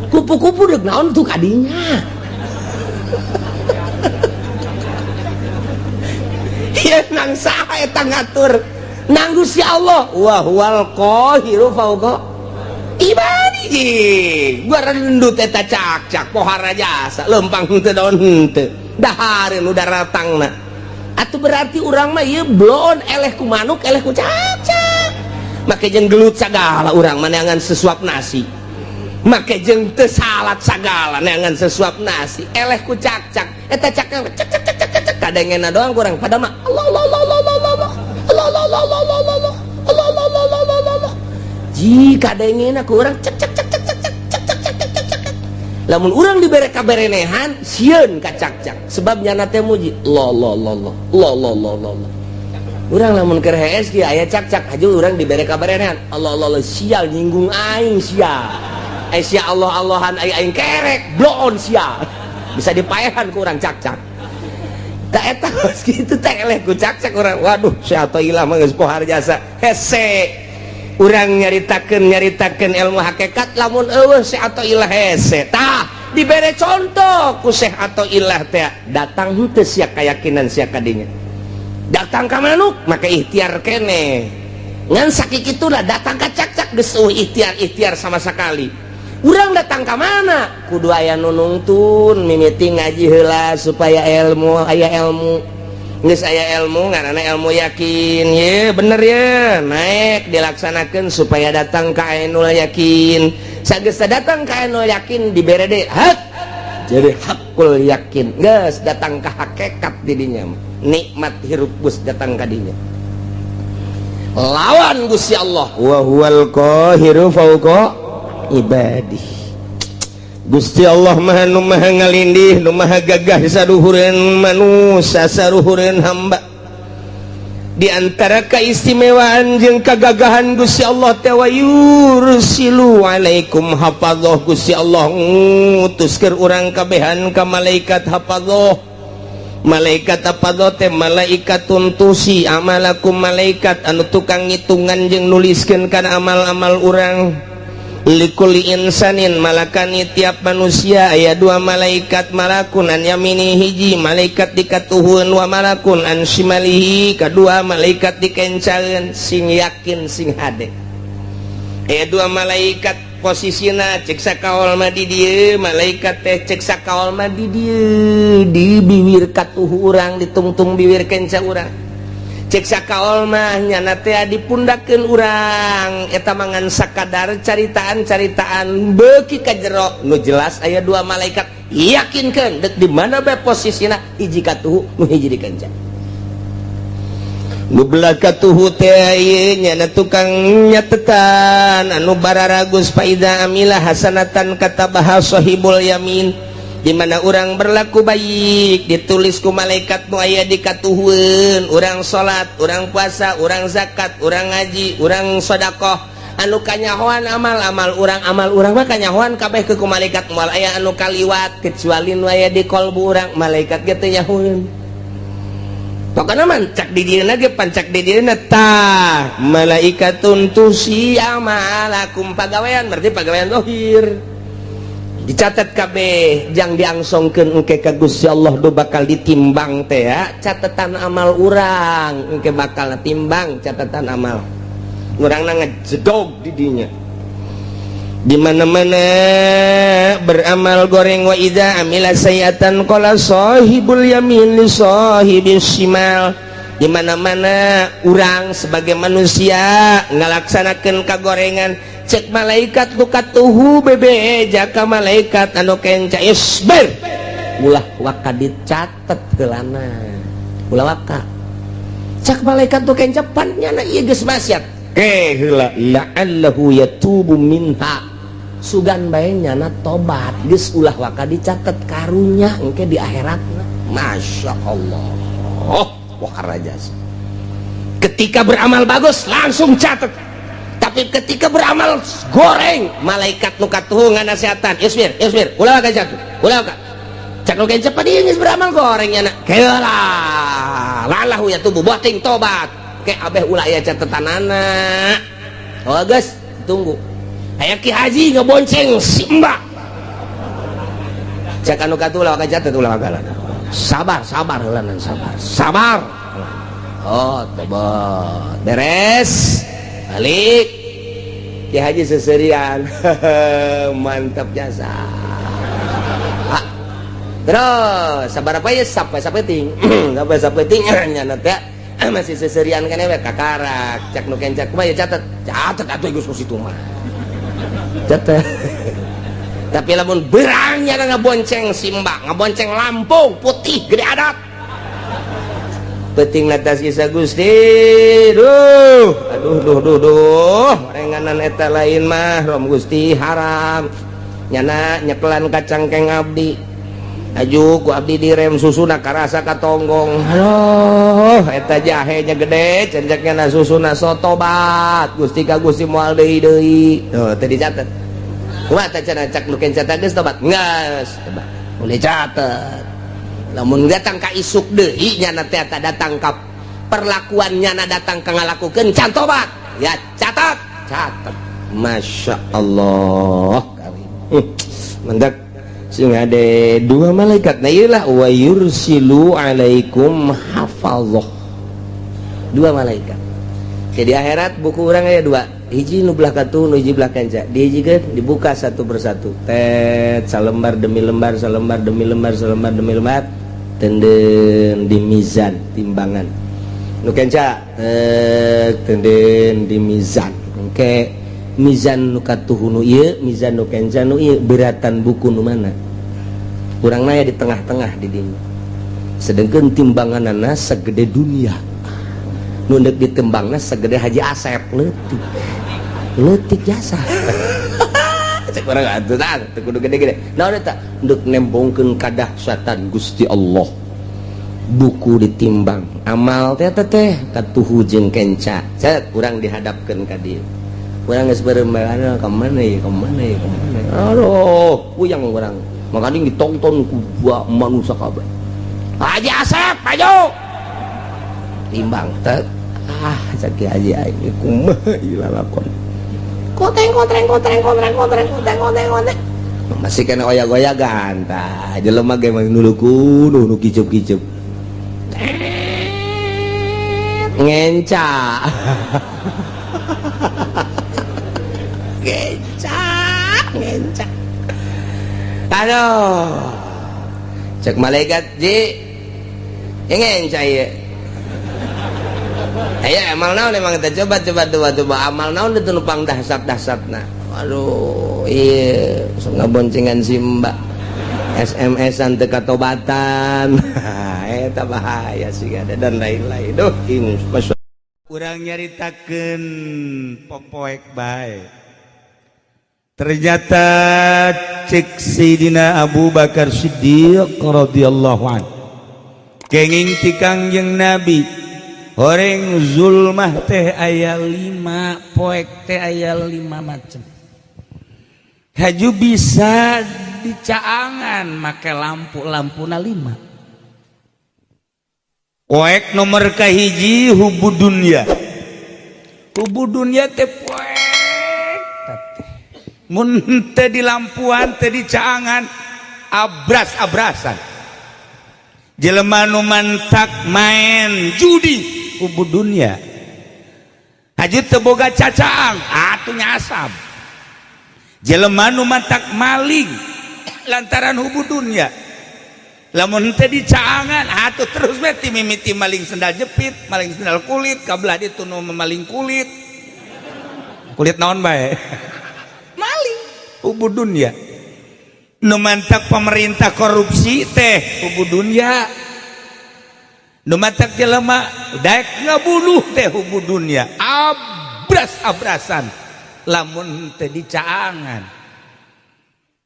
Kupu-kupu deuk naon tuh kadinya. Ieu nang saha eta ngatur? Nang Gusti Allah. Wa huwal qahiru fauqa ibadihi. Gua rendut eta cak-cak pohara jasa lempang henteu daun henteu. Dahareun udah ratangna. Atuh berarti urang mah ieu bloon eleh ku manuk eleh ku cak-cak. Make jeung gelut sagala urang mah neangan sesuap nasi. Make jeung teu salat sagala neangan sesuap nasi eleh ku cak-cak eta cak-cak cak cak cak cak cak kadengena doang kurang padahal mah Allah Allah Allah Allah Allah Allah Allah Allah Allah Allah Allah Allah Allah Allah Allah ji kadengena ku urang cak cak cak cak cak cak cak cak cak cak cak. Lamun urang dibere kaberenehan sieun ka cak-cak sebab nyana teh muji Allah Allah Allah Allah Allah Allah Allah. Urang lamun keur hees kieu aya cak-cak haju urang dibere kaberenehan Allah Allah Allah sial nyinggung aing sial. Sia Allah Allahan aing kerek bloon sia bisa dipaehan ku urang cak-cak tak eta kitu teh eleh ku cak-cak urang waduh Syekh Athoillah mah geus pohar jasa hese urang nyaritakeun ilmu hakikat lamun eueuh Syekh Athoillah hese tah dibere contoh ku Syekh Athoillah teh datang henteu sia kayakinan sia kadinya datang ka manuk make ikhtiar keneh ngan sakikituna datang ka cak-cak geus eueuh ikhtiar-ikhtiar sama sekali. Urang datang ka mana? Kudu aya nu nungtun mimiti ngaji heula supaya ilmu aya ilmu. Geus aya ilmu ngaranna ilmu yakin. Ye bener ye, naik dilaksanakeun supaya datang ka ainul yakin. Sageus datang ka ainul yakin dibere deui hak. Jadi hakul yakin. Geus datang ka hakikat di dinya. Nikmat hirup geus datang ka dinya. Lawan Gusti Allah. Wa huwal qahiru fauqa ibadih. Gusti Allah maha nu maha ngalindih nu maha gagah saruhureun manusia saruhureun hamba. Di antara keistimewaan jeung kagagahan Gusti Allah teh wa yursilu alaikum hafadzah. Gusti Allah ngutus keur urang kabehan ka malaikat hafadzah. Malaikat hafadzah teh malaikat tuntusi amalakum malaikat anu tukang ngitungan jeung nuliskeun kana amal-amal urang. Likuli insanin malakani tiap manusia aya dua malaikat malakun an yamini hiji malaikat dikatuhun wa malakun an shimalihi kadua malaikat dikencaeun sing yakin sing hade. Aya dua malaikat posisina cek sakaol mah di dieu malaikat teh cek sakaol mah di dieu di biwir katuhu urang ditungtung biwir kenca urang. Cek sakaol mah nyana teh dipundakeun urang eta mangan sakadar caritaan-caritaan beuki ka jero nu jelas aya dua malaikat yakinkeun deuk di mana bae posisina hiji katuhu nu hiji dikenca. Nu belah katuhu teh ieu nyana tukang nyatetan anu bararagus faida amila hasanatan katabaha sahibul yamin. Di mana urang berlaku baik ditulis ku malaikat nu aya di katuhueun. Urang salat, urang puasa, urang zakat, urang ngaji, urang sedekah, anu kanyahoan amal-amal urang, amal urang mah kanyahoan kabeh ke ku malaikat, moal aya anu kaliwat kecuali nu aya di kolbu urang, malaikat ge teu nyahoeun. Pokokna mah cak di dieuna ge, pancak di dieuna tah malaikatun tuhsi amalakum, pagawean, berarti pagawean zahir dicatat kabeh jang diangsongkeun engke ka Gusti Allah. Do bakal ditimbang teh ya catatan amal urang, engke bakal timbang catatan amal urang na ngejedog di dinya. Di mana-mana beramal goreng, wa idza amila sayiatan qala sahibul yamin li sahibis shimal. Di mana-mana urang sebagai manusia ngalaksanakeun kagorengan, cek malaikat nu katuhu bebe jaka malaikat anu kenca, "Isbir, ulah waka dicatet heulana, ulah waka." Cek malaikat nu kenca, "Pan nyana ieu geus maksiat, ke heula, la'allahu yatubu minha, sugan bae nyana tobat, geus ulah waka dicatet, karunya engke di akhiratna." Masya Allah, wah raja. Ketika beramal bagus langsung catat, tapi ketika beramal goreng, malaikat nu katuhu nganasehatan, "Isbir, isbir, ulah waka catet, ulah waka." Cak nu kenca, "Pan ieu geus beramal goreng nyana." "Keula, la'allahu yatubu, boting tobat ke abeh, ulah aya catetanana." Oh geus, tunggu. Aya Ki Haji ngebonceng si Mbak, cek anu katuh, "Ulah waka catet, ulah waka, sabar, sabar heula, sabar, sabar." Oh, tobat beres, balik. Ki Haji seserian, mantap jasa. Ah, terus sabar apa ya, sampai sapeting, sampai sapeting nyana teh masih seserian kan we kakarak. Cak nu kenca, "Kumaha ya, catet?" "Catet atuh, geus situ mah catet." Tapi lamun berangnya ngabonceng si Mbak, ngabonceng Lampung putih gede adat, penting atas kisah Gusti, duh, aduh, duh, duh, duh, renganan eta lain mah rom Gusti, haram nyana nyekelan kacangkeng abdi, aju ku abdi direm, susuna karasa katonggong, aduh, eta jahenya gede cenceknya na susuna, sotobat Gusti ka Gusti, moal deui deui. Tuh, teu dicatet. Kumaha teh cenah cak nu kenca, "Geus tobat?" "Geus tobat." Boleh catet. Lamun datang ka isuk deui nyana teh datang ka perlakuan nyana, datang ka ngalakukeun can tobat ya catat, catat. Masya Allah karim. Mendak sing ada dua malaikat. Nah, iyalah, wa yursilu alaikum hafazah, dua malaikat. Jadi akhirat buku urang aya dua, hiji nu belah katuh, nu hiji belah kenca. Dihijikeun, dibuka satu persatu, tet, salembar demi lembar, salembar demi lembar, salembar demi lembar, tenden di mizan, timbangan. Nu kenca tet, tenden di mizan. Engke mizan nu katuh nu ieu, mizan nu kenca nu ieu, beratan buku nu mana? Urang naya di tengah-tengah di dinya, sedangkan timbanganana segede dunia, nu deuk ditimbangna segede Haji Asep, leutik leutik jasa. Cek urang atuh tah teu kudu gede-gede, naon eta deuk nembongkeun kadahsyatan Gusti Allah. Buku ditimbang amal teh teh katuhu jeung kenca, cet, urang dihadapkeun ka dieu. Urang geus beureum, ka mana ya, ka mana ya, ka mana? Aduh, puyang urang. Makanya ditonton ku manusia kabeh. Haji Asep maju, timbang, tet. Ah, cek Haji, aing kumaha ieu lalakon? Koteng kotreng kotreng kotreng kotreng kotreng kotreng kotreng, masih kena oyak-oyagan. Tah jelema ge mah nuluku nu kicup-kicup ngenca ngenca ngenca. Aduh, cek malaikat, "Ji, ngenca ieu. Ayo, amal naon emang kita? Coba, coba, coba, coba, amal naon itu nupang dahsyat dahsyatna?" "Aduh, iya, sok ngaboncengan si Mbak, SMS-an teu katobatan." Eta bahaya sih ada dan lain-lain. Duh, Urang nyaritakeun popoek bae. Ternyata cek Sayyidina Abu Bakar Siddiq radhiyallahu an, kenging ti Kangjeng Nabi, horeng zulmah teh aya lima, poek teh aya lima macam. Haju bisa dicaangan make lampu, lampuna lima. Poek nomor kahiji, hubu dunya. Hubu dunya teh poek teh mun teu di lampuan, teu dicaangan, abras-abrasan. Jelema nu mantak main judi, hubu dunya. Haju teu boga cacaang atuh nyasab. Jelema nu mantak maling lantaran hubu dunya, lamun teu dicaangan atuh terus we ti mimiti maling sendal jepit, maling sendal kulit, kabelah ditu nu maling kulit, kulit naon bae maling, hubu dunya. Nu mantak pemerintah korupsi teh hubu dunya. Nu mantak jelema daek ngabunuh teh hubu dunya, abras-abrasan lamun teu dicaangan.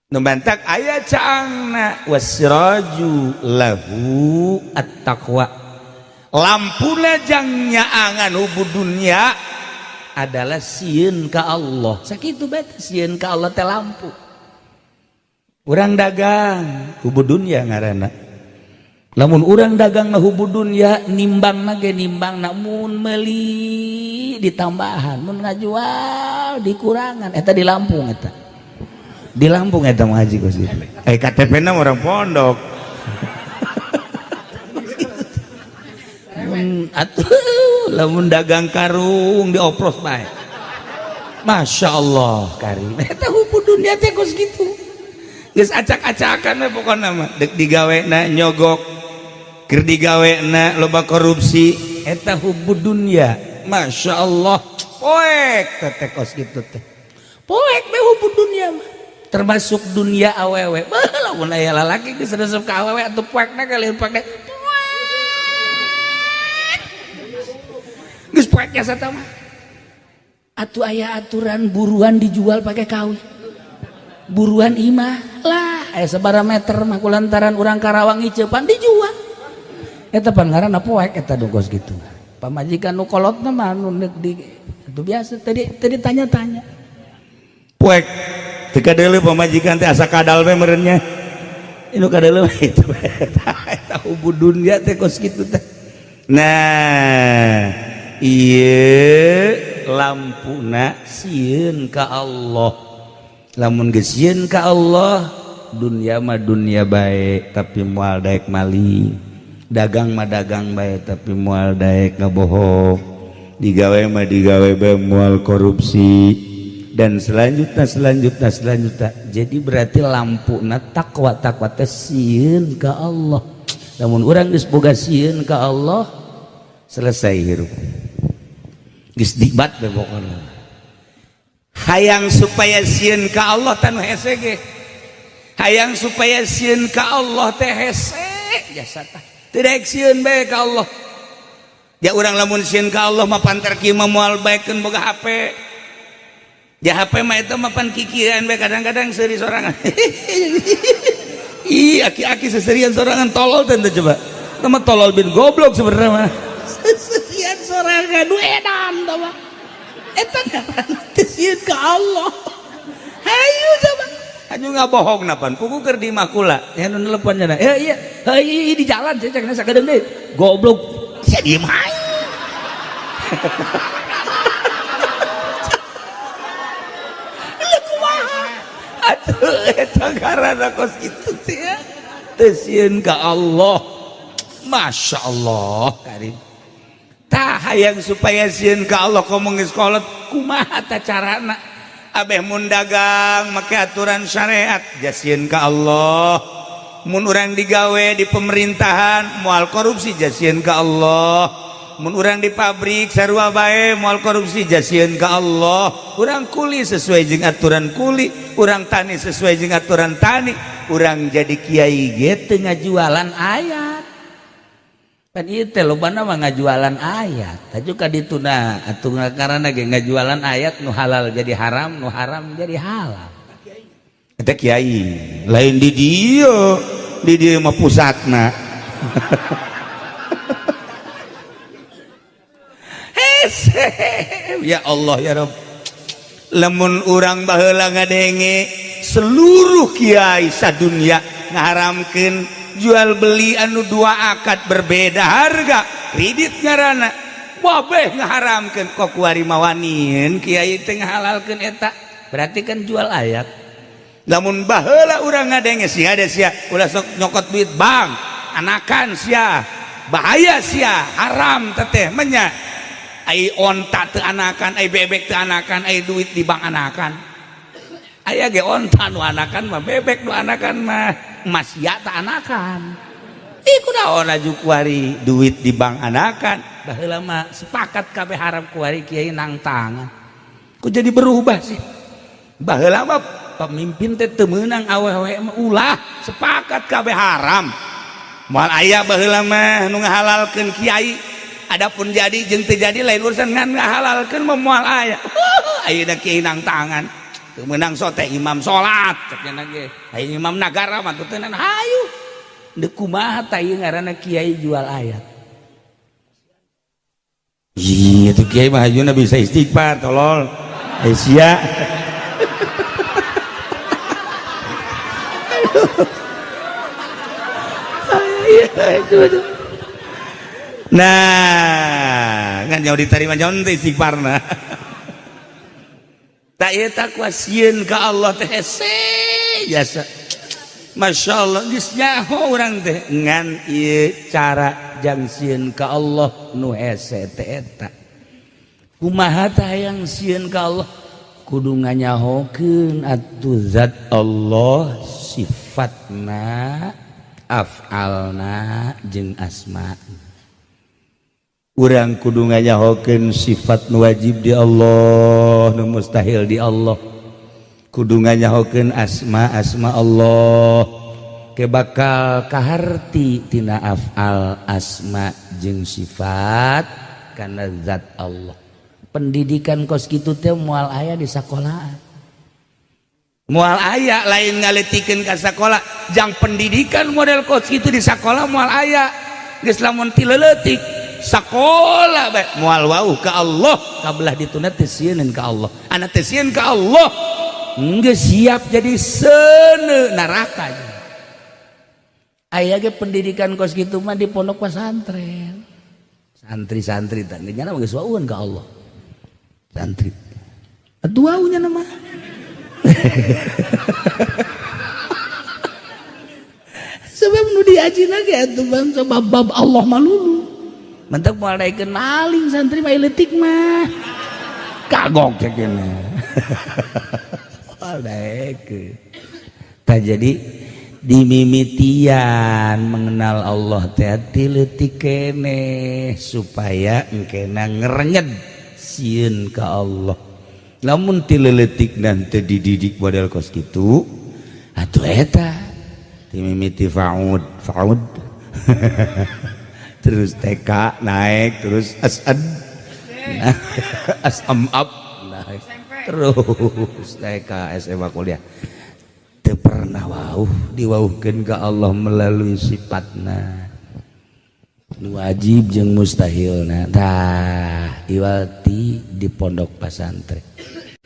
Nu mantak aya caangna, wasiraju lahu at-taqwa, lampuna jang nyaangan hubu dunya adalah sieun ka Allah. Sakitu bae, sieun ka Allah teh lampu. Urang dagang hubu dunya ngaranna. Lamun urang dagang hubu dunya, nimbang ge nimbang, mun meuli ditambahan, mun ngajual dikurangan, eta di Lampung, eta di Lampung eta mah, haji kos gitu. Eh, KTP na orang pondok. Mun atuh lamun dagang karung diopros bae. Masya Allah karim, eta hubu dunya teh kos gitu. Geus acak-acakan we pokona mah, dek digawena nyogok, keur digawena loba korupsi, eta hubu dunya. Masya Allah, poek teh kos gitu teh, poek be hubu dunya mah. Termasuk dunia awewe. Bah, lamun aya lalaki geus resep ka awewe atuh poekna kalian poekna poek, geus poek jasa mah atuh. Aya aturan buruan dijual pakai kawin, buruan imah lah, aya sabaraha meter mah kulantaran urang Karawang ngiceupan dijual. Eta pan ngaranna poek eta kos gitu. Pamajikan nu kolotna mah nu di itu biasa tadi tadi tanya-tanya. Poek teu kadeuleu pamajikan teh, asa kadal we meureun nya. Inu kadeuleu itu eta, eta hubu dunya teh kos kitu teh. Nah, ieu lampuna sieun ka Allah. Lamun geus sieun ka Allah, dunia mah dunia bae tapi moal daek maling, dagang mah dagang bae tapi moal daek ngabohong, digawe mah digawe bae moal korupsi, dan selanjutnya, selanjutnya, selanjutnya. Jadi berarti lampuna takwa. Takwa teh sieun ka Allah. Lamun urang geus boga sieun ka Allah, selesai hirup, geus nikmat be pokona. Hayang supaya sieun ka Allah tanu hese ge, hayang supaya sieun ka Allah teh hese jasa tah. Teu daek sieun bae ka Allah. Ya urang lamun sieun ka Allah mah pantar kieu mah moal baekeun boga HP. Ya HP mah itu mah pan kikiran bae, kadang-kadang seuri sorangan. Ih, aki-aki seserian sorangan, tolol teh coba. Itu mah tolol bin goblok sebenarnya mah. Seserian sorangan nu edan tah mah. Eta ngaranna teh sieun ka Allah. Hayu coba. Hayu ngabohong napan pugu keur di makula. Ya nu nelepon nya. Ya iya, heuh di jalan saya cek sakedeung deui. Goblok. Sia diem hayu. Atuh eta ngaranna kos kitu teh ya. Teu sieun ka Allah. Masya Allah karim. Tah, hayang supaya sieun ka Allah komo geus kolot, kumaha tah carana? Abeh mun dagang make aturan syariat, jasieun ka Allah. Mun urang digawe di pemerintahan moal korupsi, jasieun ka Allah. Mun urang di pabrik sarua bae moal korupsi, jasieun ka Allah. Urang kuli sesuai jeung aturan kuli, urang tani sesuai jeung aturan tani, urang jadi kiai ge teu ngajualan ayat. Pan ieu teh lobana mah ngajualan ayat. Tah ka dituna atuh, karena ge ngajualan ayat, nu halal jadi haram, nu haram jadi halal. Eta kiai lain di dieu, di dieu mah pusatna. Hese, ya Allah ya Rabb. Lamun urang baheula ngadenge seluruh kiai sadunya ngaharamkeun jual beli anu dua akad berbeda harga, kredit ngaranna. Wabeh ngaharamkeun kok kuari mawanien kiai teh ngahalalkeun eta. Berarti kan jual ayat. Lamun baheula urang ngadenge sia ada sia ulah sok nyokot duit bank, anakan sia, bahaya sia, haram teteh menya. Ai onta teu anakan, ai bebek teu anakan, ai duit di bank anakan. Aya ge onta nu anakan mah, bebek nu anakan mah, emas ya tak anakan. Ih kunaon aju kuari duit di bank anakan. Baheula mah sepakat kabeh haram kuari kiai nang tangan. Kok jadi berubah sih? Baheula mah pemimpin teh teu meunang awewe mah ulah sepakat kabeh haram. Moal aya baheula mah nu ngahalalkeun kiai. Adapun jadi jeung teu jadi lain urusan, ngan ngahalalkeun mah moal aya. Ayeuna kiai nang tangan. Teu meunang sote imam salat cek nya ge. Aya imam nagara mah teu teunang hayu. Deuk kumaha tah ieu ngaranna kiai jual ayat. Ih, itu kiai mah hayuna bisa istighfar tolol. Asia. Nah, kan jauh diterima jauh teh istighfarna. Tak ieu takwa sieun ka Allah teh hese jasa. Masya Allah geus nyaho urang teh ngan ieu cara jang sieun ka Allah nu hese teh eta. Kumaha tah hayang sieun ka Allah? Kudu nganyahokeun atuh zat Allah sifatna, af'alna jeung asma. Urang kudu nganyahokeun sifat nu wajib di Allah, nu mustahil di Allah. Kudu nganyahokeun asma-asma Allah ke bakal kaharti tina af'al, asma jeung sifat kana zat Allah. Pendidikan kos kitu teh moal aya di sakolaan. Moal aya lain ngaletikeun ka sakola, jang pendidikan model kos kitu di sakola moal aya. Geus lamun ti leutik sakola bae moal wauh ka Allah, kabelah dituna teu sieun ka Allah. Anak teu sieun ka Allah geus siap jadi seuneu neraka. Aya ge pendidikan kos kitu mah di pondok pesantren. Santri-santri teh nya geus wauheun ka Allah. Santri. Atuh waunya nama. Sebab nu diajina ge atuh bangsa bab-bab Allah malulu. Mentek moal daekeun maling santri mah leutik mah. Kagok cek cenah. Moal daekeun. Tah jadi dimimitian mengenal Allah teh ti leutik keneh supaya engkena ngerenyed sieun ka Allah. Lamun ti leutik nanti dididik model kos kitu atuh eta dimimiti faud faud terus TK naik terus asad asam up naik terus TK SMA kuliah teu pernah wauh diwauhkeun ka Allah melalui sifatna nu wajib jeung mustahilna. Tah iwati di pondok pasantren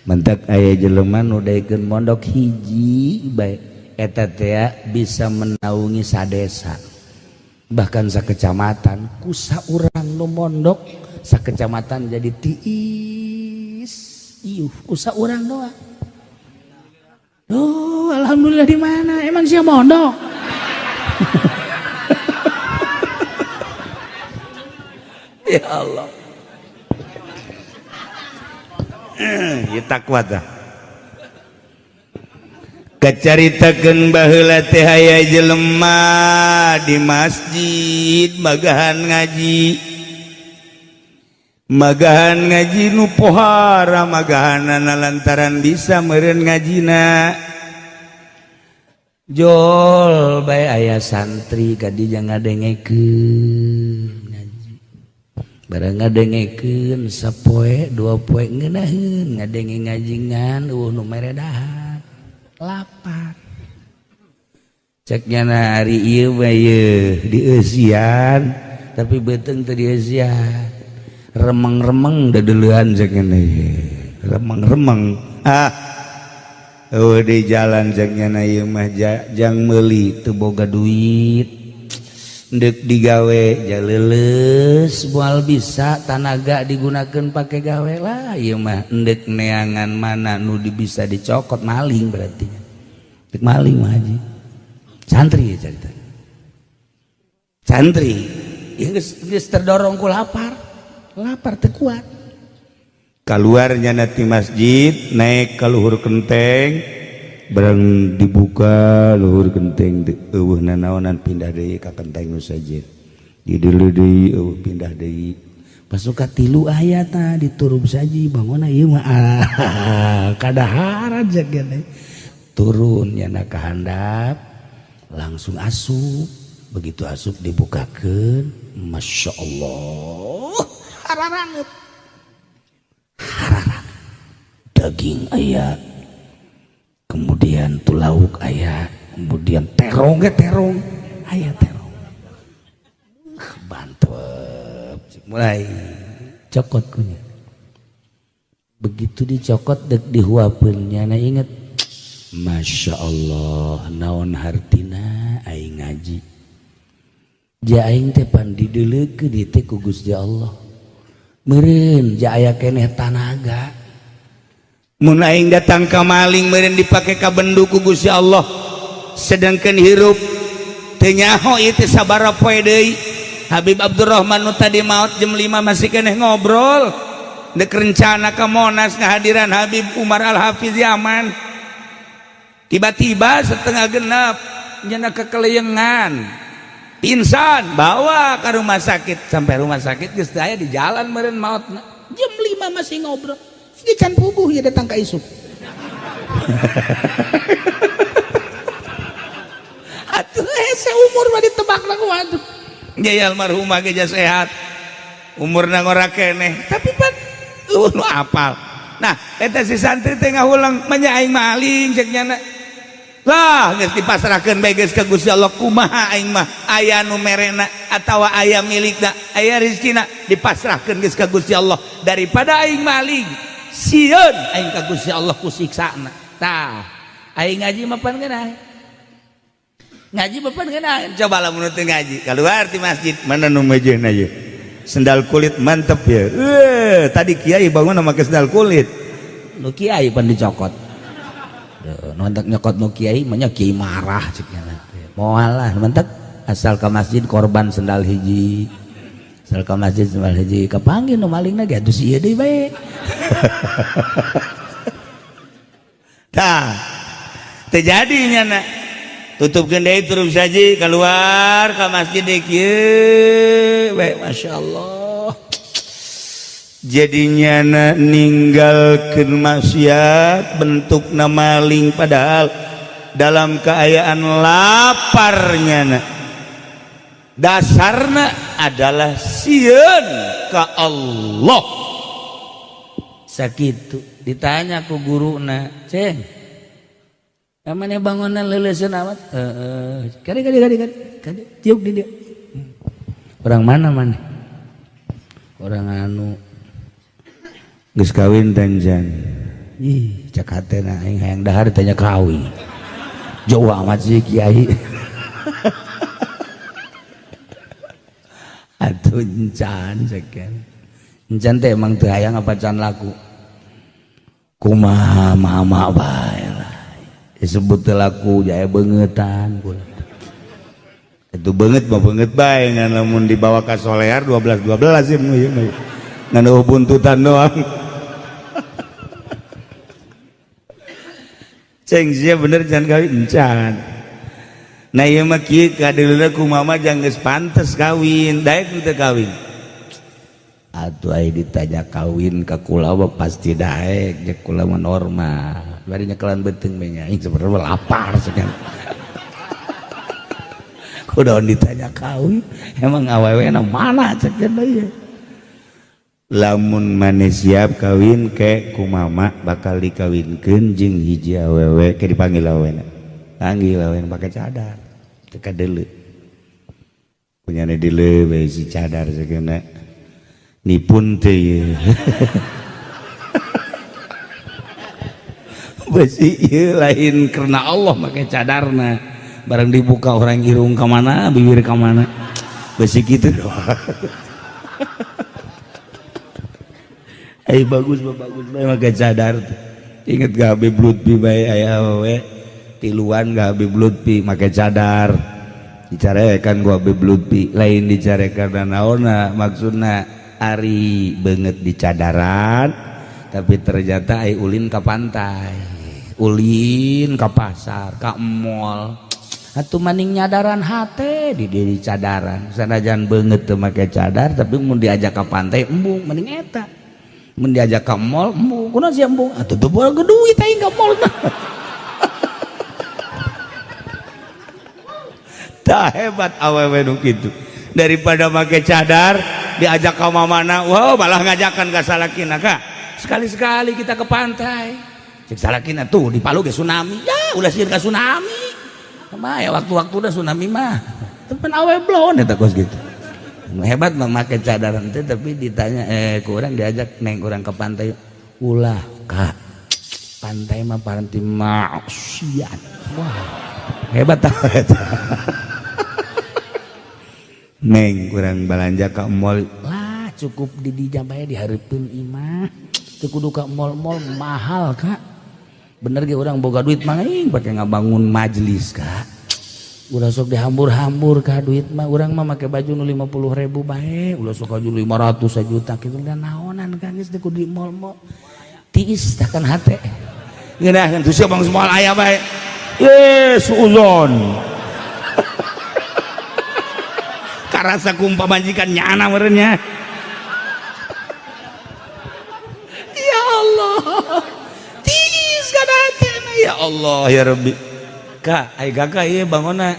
mentak aya jelema nu daekeun mondok hiji bae eta teh bisa menaungi sadesa bahkan sakecamatan. Ku saurang nu mondok sakecamatan jadi tiis iuh ku saurang doang. Duh, alhamdulillah di mana? Emang sia mondok? Ya Allah. Ya takwa tah. Kacaritakeun baheula teh aya jelema di masjid magahan ngaji. Magahan ngaji nu pohara magahanana lantaran bisa meureun ngajina. Jol bae aya santri ka dinya ngadengekeun ngaji. Barang ngadengekeun sapoe dua poe ngeunaheun ngadenge ngaji ngan eueuh nu mere dahar. Lapar. Ceknya na hari ieu mah ieu dieusian tapi beuteung teu dieusian. Remeng-remeng dedeleuan ceknya na ieu. Remeng-remeng. Ah. Eueuh di jalan ceknya na ieu mah jang meuli teu boga duit. Ndek digawe jaleuleus moal bisa tanaga digunakeun pake gawe lah ieu mah endek neangan mana nu bisa dicokot maling berarti. Dek maling mah haji. Santri ya cerita. Santri ya geus terdorong ku lapar. Lapar teu kuat. Keluarnya nanti masjid naik ke luhur kenteng barang dibuka luhur kenteng eueuh nanaonan pindah deui ka kenteng nu sejen. Dideuleu deui eueuh pindah deui. Pasuka tilu aya tah diturub saji bangunna ieu mah kadaharan jeung turun nyana ka handap langsung asup. Begitu asup dibukakeun, Masya Allah, hararanget hararanget daging aya, kemudian tuh lauk aya, kemudian terong ge terong aya, terong bantep. Mulai cokot kunya, begitu dicokot dek dihuapeun nyana inget, Masya Allah, naon hartina aing ngaji ja aing teh pan dideuleukeun ieu teh ku Gusti Allah meureun ja aya keneh tanaga. Mun aing datang ka maling meureun dipake ka bendu ku Gusti Allah, sedangkan hirup teu nyaho ieu teh sabaraha poe deui. Habib Abdurrahman nu tadi maot jam 5 masih keneh ngobrol dek rencana ka Monas ngahadiran Habib Umar Al-Hafiz Yaman. Tiba-tiba 5.30 nyana kekeleyengan pingsan, bawa ke rumah sakit. Sampai rumah sakit geus teu aya di jalan meureun maotna. Jam 5 masih ngobrol. Di can puguh ya datang ka isuk. Atuh hese umur mah ditebak lah kumaha tuh. Ya almarhumah ge sehat. Umurna ngora keneh, tapi pan eueuh nu apal. Nah, eta si santri teh ngahulang manya aing maling cek nyana. Lah, geus dipasrahkeun bae geus ka Gusti Allah kumaha aing mah aya nu merena atawa aya milikna, aya rezekina dipasrahkeun geus ka Gusti Allah daripada aing maling. Sieun aing ka Gusti Allah ku siksana. Tah, aing ngaji mah pan geunah. Ngaji mah pan geunah. Coba lamun teu ngaji, keluar ti masjid, mana nu mejeuna ieu? Sendal kulit mantep ya. Tadi kiai bangun make sendal kulit. Nu kiai pan dicokot. Nu nyokot nu kiai mah nya kiai marah cek nya. Moal lah mantep asal ke masjid korban sendal hiji. Asal ke masjid sendal hiji kapanggih nu malingna ge atuh si ieu deui bae. Tah, teu jadi nyana. Tutupkeun deui terus saji keluar ka masjid deui kieu bae, Masya Allah. Jadinya na ninggalkeun maksiat bentukna maling padahal dalam keayaan laparnya na. Dasarna adalah sieun ka Allah. Sakitu ditanya ku guruna, "Ceng, mana bangunan leuleuskeun amat?" Heeh. Kade kade kade kade. Kade tiuk di dia. Orang mana mana? Orang anu geus kawin tanjan. Ih, cek hatena aing hayang dahar ditanya kawin. Jauh amat sih kiai. Atuh encan cek. Encan teh emang teu hayang apa can laku. Kumaha mama bae lah. Disebut teu laku jaya beungetan kula. Itu beungeut mah beungeut bae ngan lamun dibawa ka solear 12 12 ieu mah. Ngan eueuh buntutan doang. Ceng sia bener can kawin encan. Nah ieu mah kieu kadeuleuh ku mama jang geus pantes kawin, daek teu kawin. Atuh ai ditanya kawin ka kula mah pasti daek, jeung kula mah normal. Bari nyekelan beuteung we nya, aing sebenarnya lapar sekian. Kudaon ditanya kawin, emang awewena mana cek deui. Lamun maneh siap kawin ke ku mama bakal dikawinkeun jeung hiji awewe ke dipanggil awena. Panggil awena pake cadar. Teu kadeuleu. Punyane deuleu bae si cadar sakeuna. Nipun teh ieu. Besi ieu lain karena Allah make cadarna. Barang dibuka orang irung ka mana, bibir ka mana. Besi kitu doang. Ay bagus bagus bae make cadar tuh. Inget gak Habib Lutfi bae aya awewe tiluan gak Habib Lutfi make cadar. Dicarekan gua Habib Lutfi, lain dicarekan naonna maksudna ari beungeut di cadaran tapi ternyata ai ulin ka pantai, ulin ka pasar, ka mall. Atuh maning nyadaran hate di diri cadaran. Sanajan beungeut teu make cadar tapi mun diajak ka pantai embung mending eta. Mun diajak ka mall embung, kunaon sia embung? Atuh teu boga duit aing ka mall mah. Tah hebat awewe nu kitu. Daripada make cadar diajak ka mamana, wow malah ngajakan ka salakina ka. Sekali-sekali kita ke pantai. Cek salakina tuh di Palu ge tsunami. Ya ulah sieun ka tsunami. Mah ya waktu-waktu udah tsunami mah. Tepen awe blon eta kos gitu. Hebat memakai cadaran teh tapi ditanya kurang diajak neng kurang ke pantai. Ulah kak. Pantai mah paranti maksiat. Wah, hebat tah eta. Neng kurang balanja ka mall. Lah cukup di dijabae dihareupeun imah. Teu kudu ka mall-mall mahal kak. Bener ge urang boga duit mah aing pake ngabangun majelis kak. Ulah sok dihambur-hambur ka duit mah urang mah make baju nu 50.000 bae, ulah sok baju 500 sajuta kitu da naonan kan geus teu kudu di mall-mall. Tiis tah kan hate. Ngeunaheun tuh sia bang moal aya bae. Ye suuzon. Karasa ku pamajikan nyana meureun nya. Ya Allah. Tiis kana hate ya Allah ya Rabbi. Kak, ai kakak ieu bangonna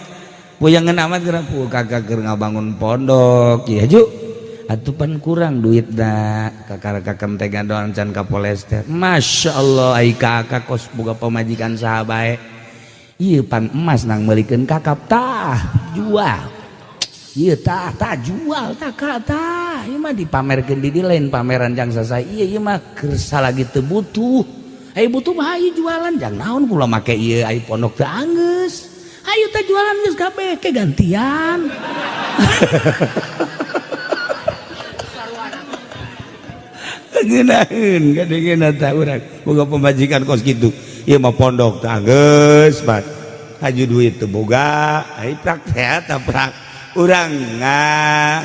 puyangan amat geura pu kakak keur ngabangun pondok ieu ju. Atuh pan kurang duitna kakak kakentegan doang can ka polester. Masya Allah ai kakak kos boga pamajikan saha bae. Ieu pan emas nang meulikeun kakap tah jual. Ieu tah tah jual tah kak tah. Ieu mah dipamerkeun di lain pameran jang sasai. Ieu ieu mah keur salagi teu butuh. Ai butuh mah ayo jualan jang naon kula make ieu ai pondok teu anggeus. Ayo teh jualan geus kabeh ke gantian. Ngeunaheun kadengeuna tah urang boga pamajikan kos kitu. Ieu mah pondok teu anggeus bat. Haju duit teu boga, ai prak teh eta prak. Urang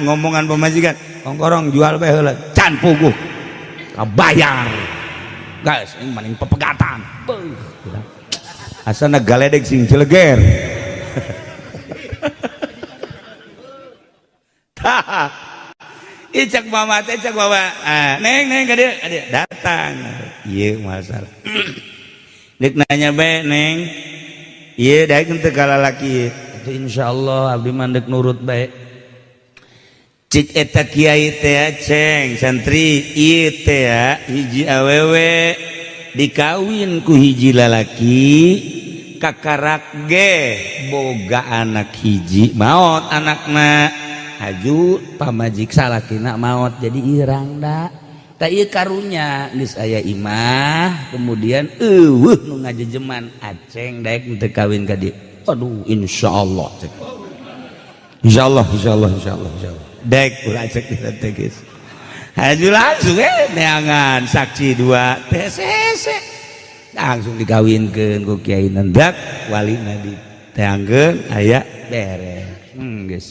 ngomongan pamajikan, ongkorong jual bae heula can puguh. Kabayar. Guys, ini maning pepegatan. Beuh. Asana galedeg sing celeger. Tah. Ieu cak mama teh cak mama. Ah, neng neng ka dieu, ka dieu datang. Ieu masalah. Deuk nanya bae neng. Ieu daek teu ka lalaki ieu. Atuh insyaallah abdi mah deuk nurut bae. Cik eta kiai teh ceng santri ieu teh hiji awewe dikawin ku hiji lalaki kakarak ge boga anak hiji maot anakna haju pamajik salakina maot jadi irang da tah ieu karunya geus aya imah kemudian eueuh nu ngajejeman aceng daek teu kawin ka dieu. Aduh insyaallah cek. Insyaallah insyaallah insyaallah insyaallah dek ulah cek teh geus. Haju langsung neangan saksi dua teh sese langsung dikawinkeun ku kiai nendak walina diteangkeun aya beres. Geus.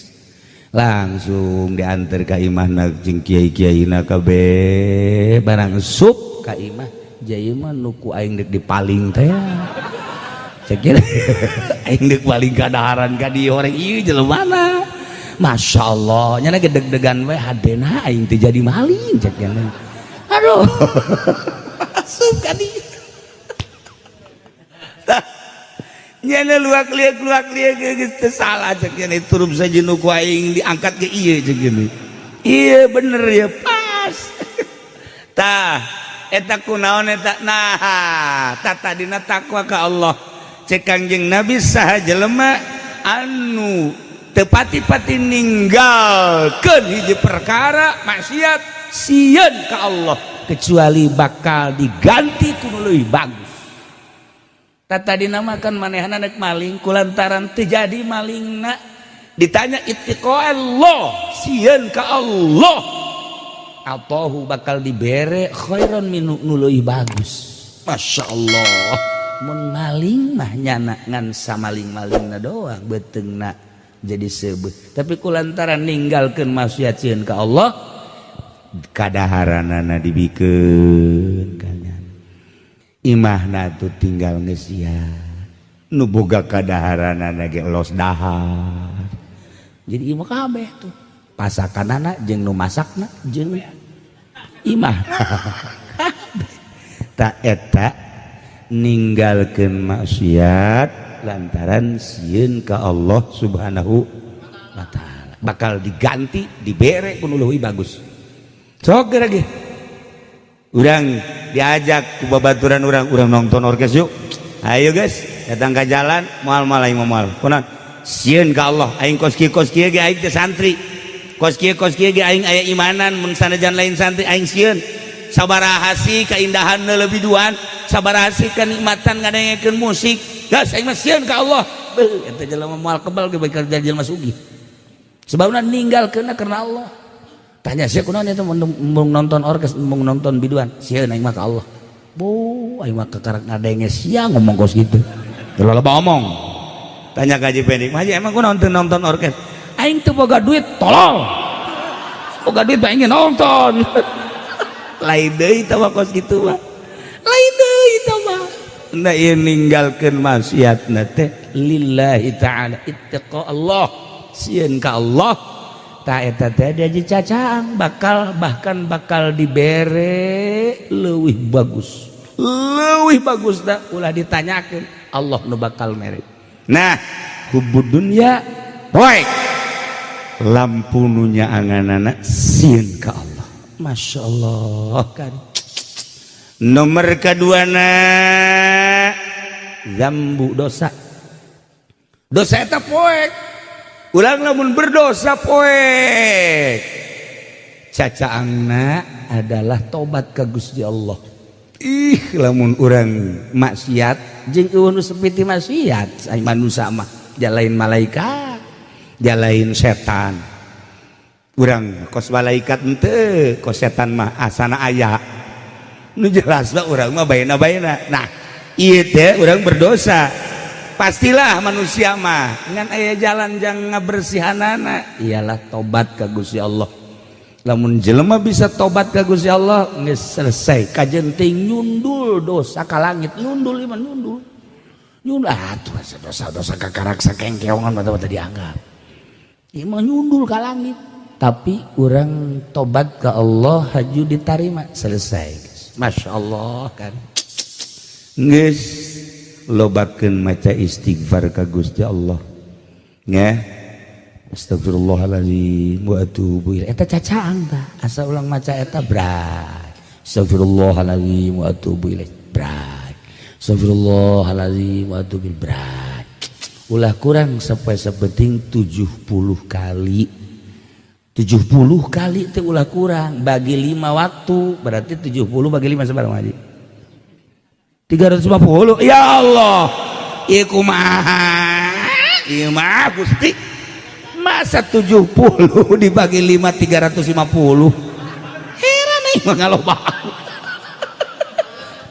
Langsung diantar ka imahna jeung kiai-kiaina kabeh barang sup ka imah jaya mah nu ku aing deuk dipaling teh. Cek aing deuk paling kadaharan ka dieu orang ieu jelema. Masya Allah, nyana gedeg-degan we hadena aing teh jadi maling cek nyana. Aduh. Asup ka dieu. Tah. Nyana luak liak geus teu salah cek nyana turun saja nu ku aing diangkat ke ieu cek nyana. Iya bener ya pas. Tah, eta kunaon eta? Nah, tata dina takwa ka Allah. Cek Kangjeng Nabi, saha jelema anu tepati-pati ninggalkeun hiji perkara maksiat sieun ka Allah, kecuali bakal diganti ku nu leuwih bagus. Tata dinamakan manehna nek maling, kulantaran terjadi malingna ditanya ittiqa Allah, sieun ka Allah, Allahu bakal dibere khairan minhu, nu leuwih bagus. Masya Allah, mun maling mah nyana ngan samaling-malingna doang, beuteungna jadi seubeuh, tapi kulantaran ninggalkeun maksiat sieun ka Allah, kadaharanana dibikeun ka nyana, imahna tuh tinggal ngesian nu boga kadaharanana ge los dahar. Jadi imah kabeh tuh pasakanana jeung nu masakna jeung imah. Tak eta ninggalkeun maksiat lantaran sieun ka Allah Subhanahu wa Ta'ala bakal diganti, dibere ku nu leuwih bagus. Sok lagi urang diajak ku babaturan urang, "Urang nonton orkes yuk, ayo guys." Datang ke jalan, "Moal, moal, aing moal." Kunaon? Sieun ka Allah aing. Kos kieu, kos kieu ge aing teh santri, kos kieu, kos kieu ge aing aya imanan. Mun sanajan lain santri, aing sieun. Sabaraha sih keindahan lebih duan, sabaraha sih kenikmatan ngadengekeun musik? Gas, aing mah sieun ka Allah. Beuh, eta jelema moal kebal ge bakal jadi jelema sugih, sebabna ninggalkeunna karena Allah. Tanya sih, "Kunaon itu mau nonton orkes, mau nonton biduan?" "Sieun aing mah ka Allah." Bu, aing mah kekarak ngadenge sia ngomong kos gitu, terlalu omong. Tanya ka Haji Pendi, "Haji, emang kunaon teu nonton orkes?" "Aing teu boga duit, tolol. Boga duit mah ingin nonton." Lain deui tah mah, kos kitu mah lain deui tah mah. Nah, ieu ninggalkeun maksiatna teh lillahi ta'ala, ittiqa Allah, sieun ka Allah. Ta eta teh diaji cacaang bakal, bahkan bakal dibere leuwih bagus, leuwih bagus. Da ulah ditanyakeun, Allah nu bakal mere. Nah, hubbud dunya poek, lampu nu nyaanganana sieun ka Allah. Masya Allah kan. Nomor kedua na zambu, dosa. Dosa eta poek. Ulang lamun berdosa poek, cacaangna adalah tobat ka Gusti Allah. Ih, lamun urang maksiat jeung euweuh nu sepi ti maksiat, ai manusia mah jalain malaikat, jalain setan. Urang kos malaikat henteu, kos setan mah asana aya. Nu jelas mah urang mah baena-baena. Nah, ieu teh urang berdosa, pastilah manusia mah ngan aya jalan jang ngabersihanana, ialah tobat ka Gusti Allah. Lamun jelema bisa tobat ka Gusti Allah, geus selesai. Kajen teh nyundul dosa ka langit, nyundul iman, nyundul nyundul. Ah tuh, dosa-dosa kakarak sakengkeongan mata-mata dianggap ieu mah nyundul ka langit, tapi urang tobat ke Allah haju ditarima, selesai. Masya Allah kan. Geus, lobakeun maca istighfar ka Gusti Allah nya. Astagfirullahaladzim wa atubu ilaih, eta cacaang tah. Asa ulang maca eta bray, astagfirullahaladzim wa atubu ilaih, bray, astagfirullahaladzim wa atubu ilaih, bray. Ulah kurang sampai sepenting 70 kali. 70 kali itu ulah kurang, bagi 5 waktu berarti 70 bagi 5 sebarang haji 350. Ya Allah, ieu kumaha ieu mah, Gusti? Masa 70 dibagi 5 350? Heran nih mah, ngaloba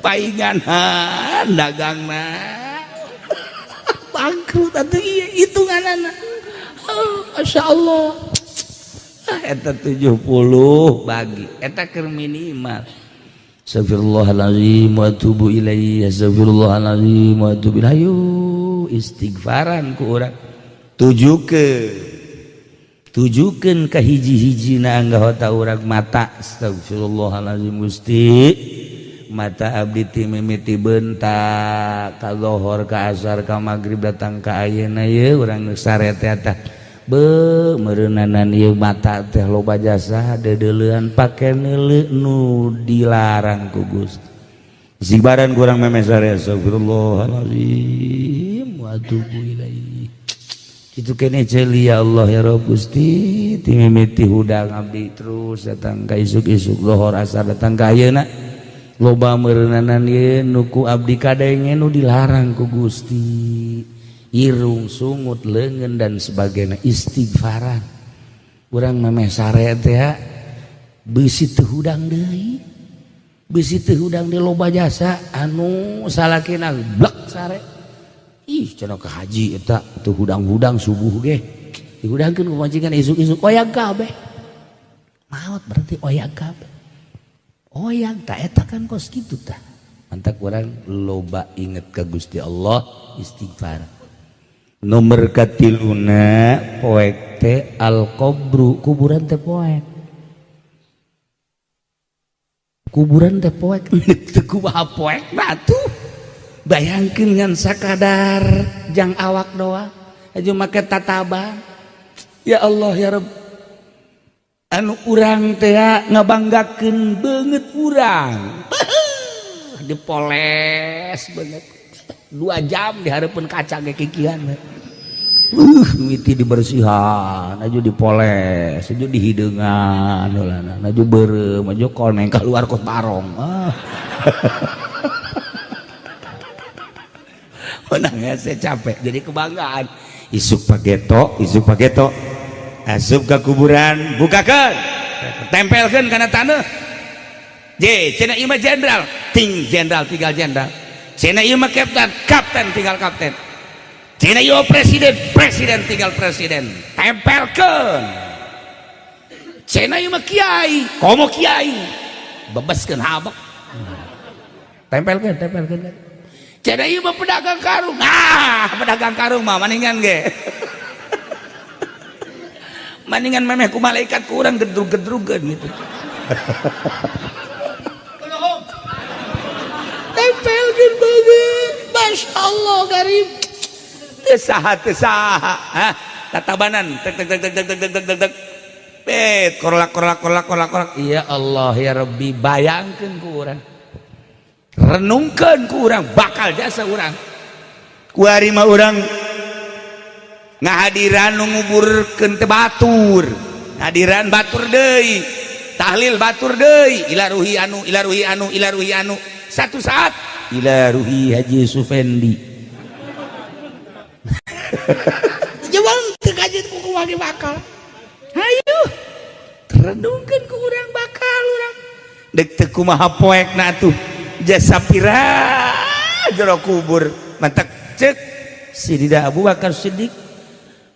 paingan dagangna bangkrut atuh ieu hitunganana. Oh, Masya Allah. Ah, eta 70 bagi eta keur minimal. Astagfirullahaladzim wa atubu ilaihi, astagfirullahaladzim wa atubu ilaihi. Ayo istighfaran ku urang, tujukeun, tujukeun ka hiji-hiji na anggota urang, mata. Astagfirullahaladzim, Gusti, mata abdi ti mimiti bentak ka lohor, ka asar, ka magrib, datang ka ayeuna, ye urang sare teh tah. Be meureunanan ieu mata teh loba jasa deudeulean pake neuleu nu dilarang ku Gusti. Zibaran kurang memeh sare, astagfirullahalazim wa atubu ilaih. Kitu kene ceuli, ya Allah, ya Rabb, Gusti, ti mimiti hudang abdi terus datang ka isuk-isuk, lohor, asar, datang ka ayeuna, loba meureunanan ieu nu ku abdi kadenge nu dilarang ku Gusti, irung, sungut, leungeun, dan sebagainya. Istighfaran urang memeh sare teh bisi teu hudang deui, bisi teu hudang deui. Loba jasa anu salakina blek sare. Ih, cenah ke haji eta teu hudang-hudang, subuh ge dihudangkeun ku majikan, isuk-isuk oyag kabeh. Maot berarti oyag kabeh, oyag tak eta kan kos kitu. Tah, mantak urang loba inget ke Gusti Allah, istighfar. Nomor katiluna poek teh al qabru, kuburan teh poek, kuburan teh poek. Teu kumaha poek batu, bayangkeun ngan sakadar jang awak doang aja make tataban. Ya Allah, ya Rabb, anu urang teh ngabanggakeun beungeut urang dipoles beungeut 2 jam di hareupeun kaca ge kikian. Mimiti dibersihan aja, dipoles aja, dihideungan aja, beureum aja, koneng keluar kos barong. Ah. Menang ya, saya capek jadi kebanggaan. Isuk pageto, isuk pageto, asup ke kuburan, bukakan, tempelkan karena tanah. J cenah ieu mah jenderal, ting jenderal tinggal jenderal. Cenah ieu mah kapten, kapten tinggal kapten. Cenah ieu presiden, presiden tinggal presiden. Tempelkeun. Cenah ieu mah kiai, komo kiai, bebaskeun habek. Tempelkeun, tempelkeun. Cenah ieu mah pedagang karung, ah, pedagang karung mah maningan ge maningan memeh ku malaikat kurang gedrug-gedrugeun gitu. Tempelkeun banget, Masya Allah, garib. Teu saha, teu saha. Hah, tatabanan tek tek tek tek tek tek tek tek tek bet korlak korlak korlak korlak korlak. Ya Allah, ya Rabbi, bayangkeun ku urang, renungkeun ku urang bakal jasa urang kuari mah. Urang ngahadiran nu nguburkeun teh batur, hadiran batur deui, tahlil batur deui, ila ruhi anu, ila ruhi anu, ila ruhi anu. Satu saat ila ruhi Haji Sufendi. Jawab teu kajian ku kumaha bakal. Hayu renungkeun ku urang bakal urang dek teu kumaha poekna atuh, jasa pira jero kubur. Mantak cek Sidida Abu Bakar Siddiq,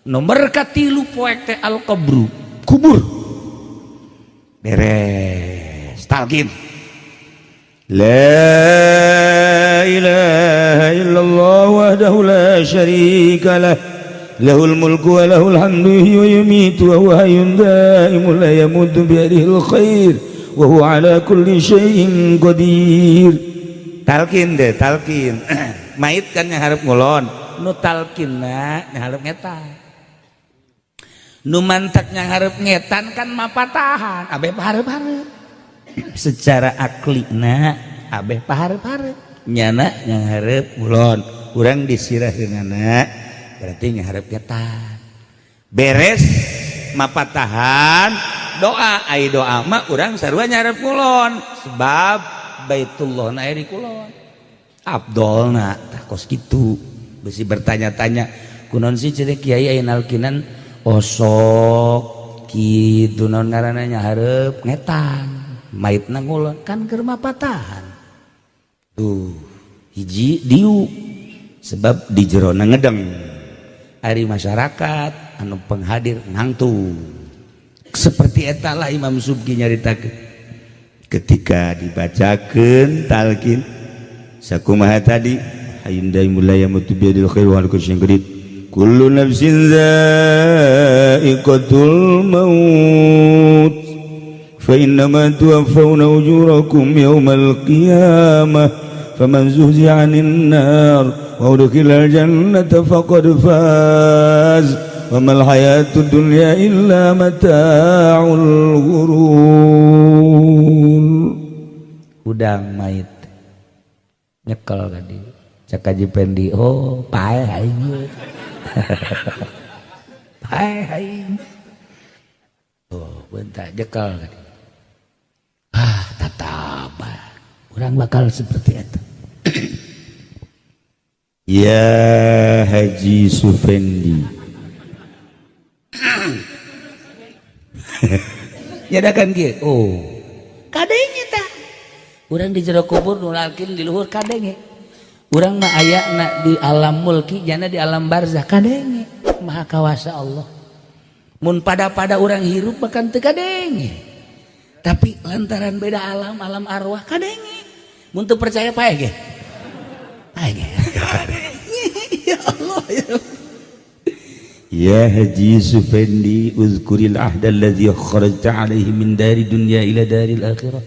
nomor katilu poek teh al qabru, kubur. Beres talqin, la ilaha illallah wahdahu la syarika lah, lahul mulku wa lahul hamdu, yuhyi wa yumiitu wa huwa hayyun daimun la yamutu, biyadihil khair wa huwa ala kulli syai'in qadir. Talqin deh, talqin mait kan nyaharep ngulon, nu talqinna nyaharep ngetan, nu mantak nyaharep ngetan kan mapatahan abeh paharep-harep. Secara aklina abeh paharep-harep, nyana nyaharep ngulon, urang disirah denganna berarti nyaharep ngetan. Beres mapatahan doa, ai doa mah urang sarua nyarep kulon sebab Baitullah na di kulon abdolna. Tah, kos kitu. Besi bertanya-tanya kunaon sih cenah kiai aya nalkinan osok kitu, naon ngaranna, nyahareup ngetan, maitna ngulon, kan keur mapatahan tuh. Hiji diu sebab di jerona ngedeng, ari masyarakat anu penghadir ngangtu. Seperti etalah Imam Subki nyaritakeun ketika dibacakeun talqin sakumaha tadi, hayyun daimun la yamutu biyadil khair wa ala kulli syai'in qadir, kullu nafsin dha'iqatul maut, fa innama tuwaffawna ujurakum yawmal qiyamah, faman zuhziha 'anil nar wa udkhilal jannata faqad faz. Wa mal hayatud dunya illa mata'ul ghurur. Udang mait nyekel tadi cek Haji Pendi, oh paeh aing ieu. Paeh aing. Oh bentar nyekel tadi. Ah tataban urang bakal seperti itu. Ya Haji Sufendi. Nyadakan kieu. Oh kadenge tah. Urang di jero kubur nu lalkin di luhur kadenge. Urang mah ayana di alam mulki jana di alam barzah kadenge. Maha kawasa Allah. Mun pada-pada urang hirup bahkan teu kadenge. Tapi lantaran beda alam, alam arwah kadenge. Mun teu percaya paeh ge. Paeh ge. Ya Allah ya. Ya Haji Sufendi, uzkuril ahda alladhi kharajta alaihi min dari dunya ila daril akhirah.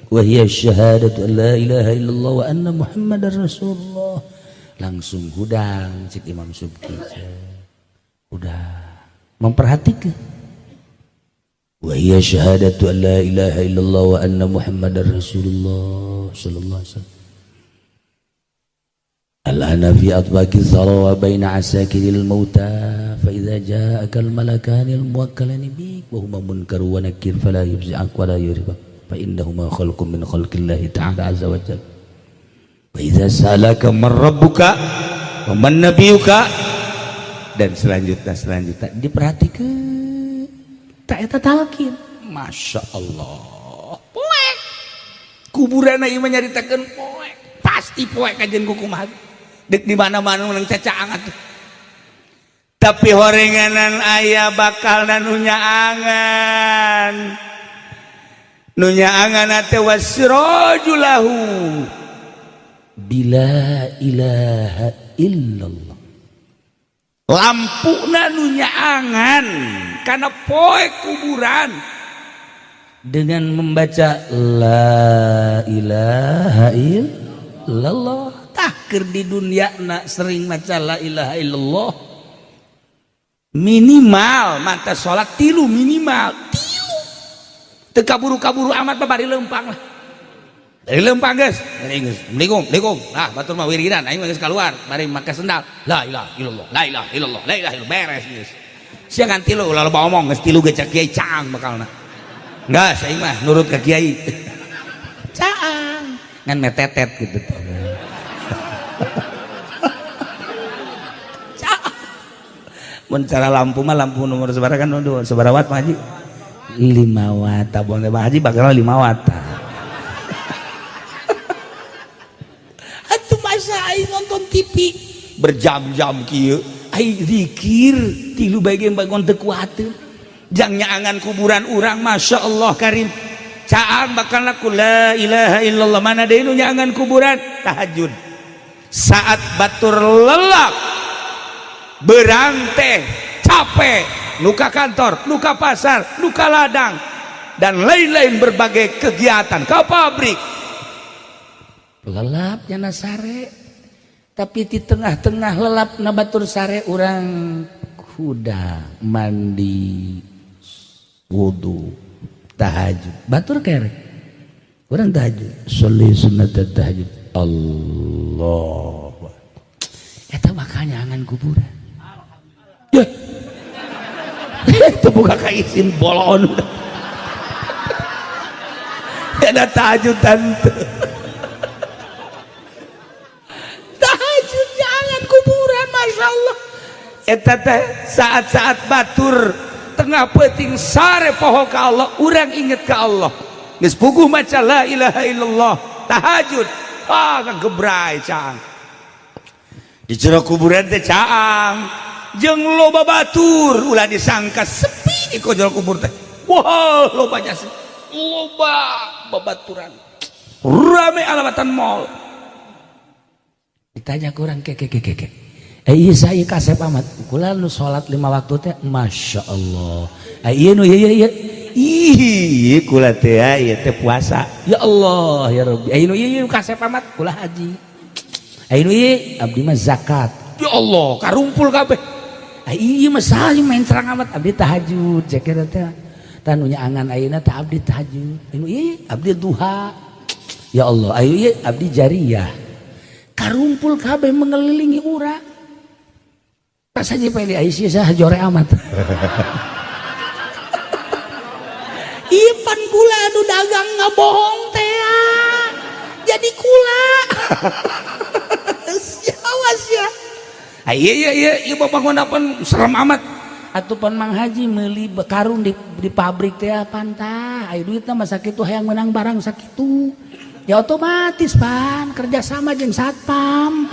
Wa hiya syahadatu an la ilaha illallah wa anna Muhammadar Rasulullah. Langsung hudang cik Imam Subki. Udah memperhatikan. Wa hiya syahadatu an la ilaha illallah wa anna Muhammadar Rasulullah sallallahu alaihi wasallam. Al-ana fi atbaqi dhara wa baina asakiril mauta fa idza ja'aka al-malakani al-muwakkalani bik wa huma munkar wa nakir fala yufzi'ak wa la yuribak fa innahuma khalqun min khalqillahi ta'ala azza wa jalla. Wa idza sa'alaka man rabbuka wa man nabiyuka, dan selanjutnya diperhatikan tak eta talqin. Masya Allah, poek kuburan ieu mah nyaritakeun poek, pasti poek kajian kukumaha dek di mana-mana nang cacaang atuh. Tapi horenganan aya bakal nu nyaangan, nu nyaangan teh wasiraju lahu bila ilaha illallah. Lampuna nu nyaangan kana poek kuburan dengan membaca la ilaha illallah. Tah keur di dunia nak sering maca la ilaha illallah, minimal mata salat tilu, minimal tilu, teu kaburu-kaburu amat mah bari leumpang lah, dari leumpang geus, dari geus Assalamualaikum, Assalamualaikum. Nah batur mah wiridan aing mah geus keluar bari make sendal la ilaha illallah, la ilaha illallah, la ilaha illallah, beres geus. Sia ngan tilu ulah loba omong, geus tilu ge cak kiai caang bakalna. Enggak, saya mah nurut ke kiai. Caang ngan metetet gitu. Mun cara lampu mah lampu nomor sabaraha kan sabaraha watt Pak Haji? 5 watt. Tabung teh Pak Haji bakal 5 watt. Atuh masa aing nonton TV berjam-jam kieu, aing zikir tilu bae ge bangun teu kuateun. Jang nyaangan kuburan urang Masya Allah karim. Caang bakal laku la ilaha illallah, mana deui nu nyaangan kuburan tahajud. Saat batur lelap berang teh capek, nuka kantor, nuka pasar, nuka ladang, dan lain-lain berbagai kegiatan ke pabrik. Lelap jana sare, tapi di tengah-tengah lelap na batur sare urang kuda mandi wudu tahajud batur kerek urang tahajud sholli sunnat tahajud Allah eta makanya angan kuburan. Ya. Itu buka kaisin bolon. Ada tahajud tante. Tahajud jangan kuburan Masya Allah. Eta teh saat-saat batur tengah peuting sare poho ka Allah, urang inget ka Allah. Geus puguh maca la ilaha illallah, tahajud. Ah kagebray caang. Di jero kuburan teh caang. Jeung loba batur ulah disangka sepi di jero kubur teh. Wah, loba jasa. Loba babaturan. Rame alamatan mall. Ditanya kurang ke ke ke ke. Iya saya kasep amat. Kula nu salat 5 waktu teh Masya Allah. Iya nu iya iya. Ih, kula teh ieu teh puasa. Ya Allah ya Rabbi. Ieu nu ieu kasep amat kula haji. Ieu nu ieu abdi mah zakat. Ya Allah, karumpul kabeh. Iya mah saha main terang amat abdi tahajud cek eta teh. Tah nu nyaangan ayeuna tah abdi tahajud. Anu ieu abdi duha. Ya Allah, ayo ieu abdi jariyah. Karumpul kabeh mengelilingi urang. Pas aja Pak Eli Aisyah sah jore amat. Ieu pan kula anu dagang ngabohong teh. Jadi kula. Awas ya. Iya iya iya iya bapak pan serem amat. Atuh pan Mang Haji meuli karung di pabrik teh pantah. Ayo duitna mah sakitu hayang menang barang sakitu. Ya otomatis pan kerjasama jeung satpam.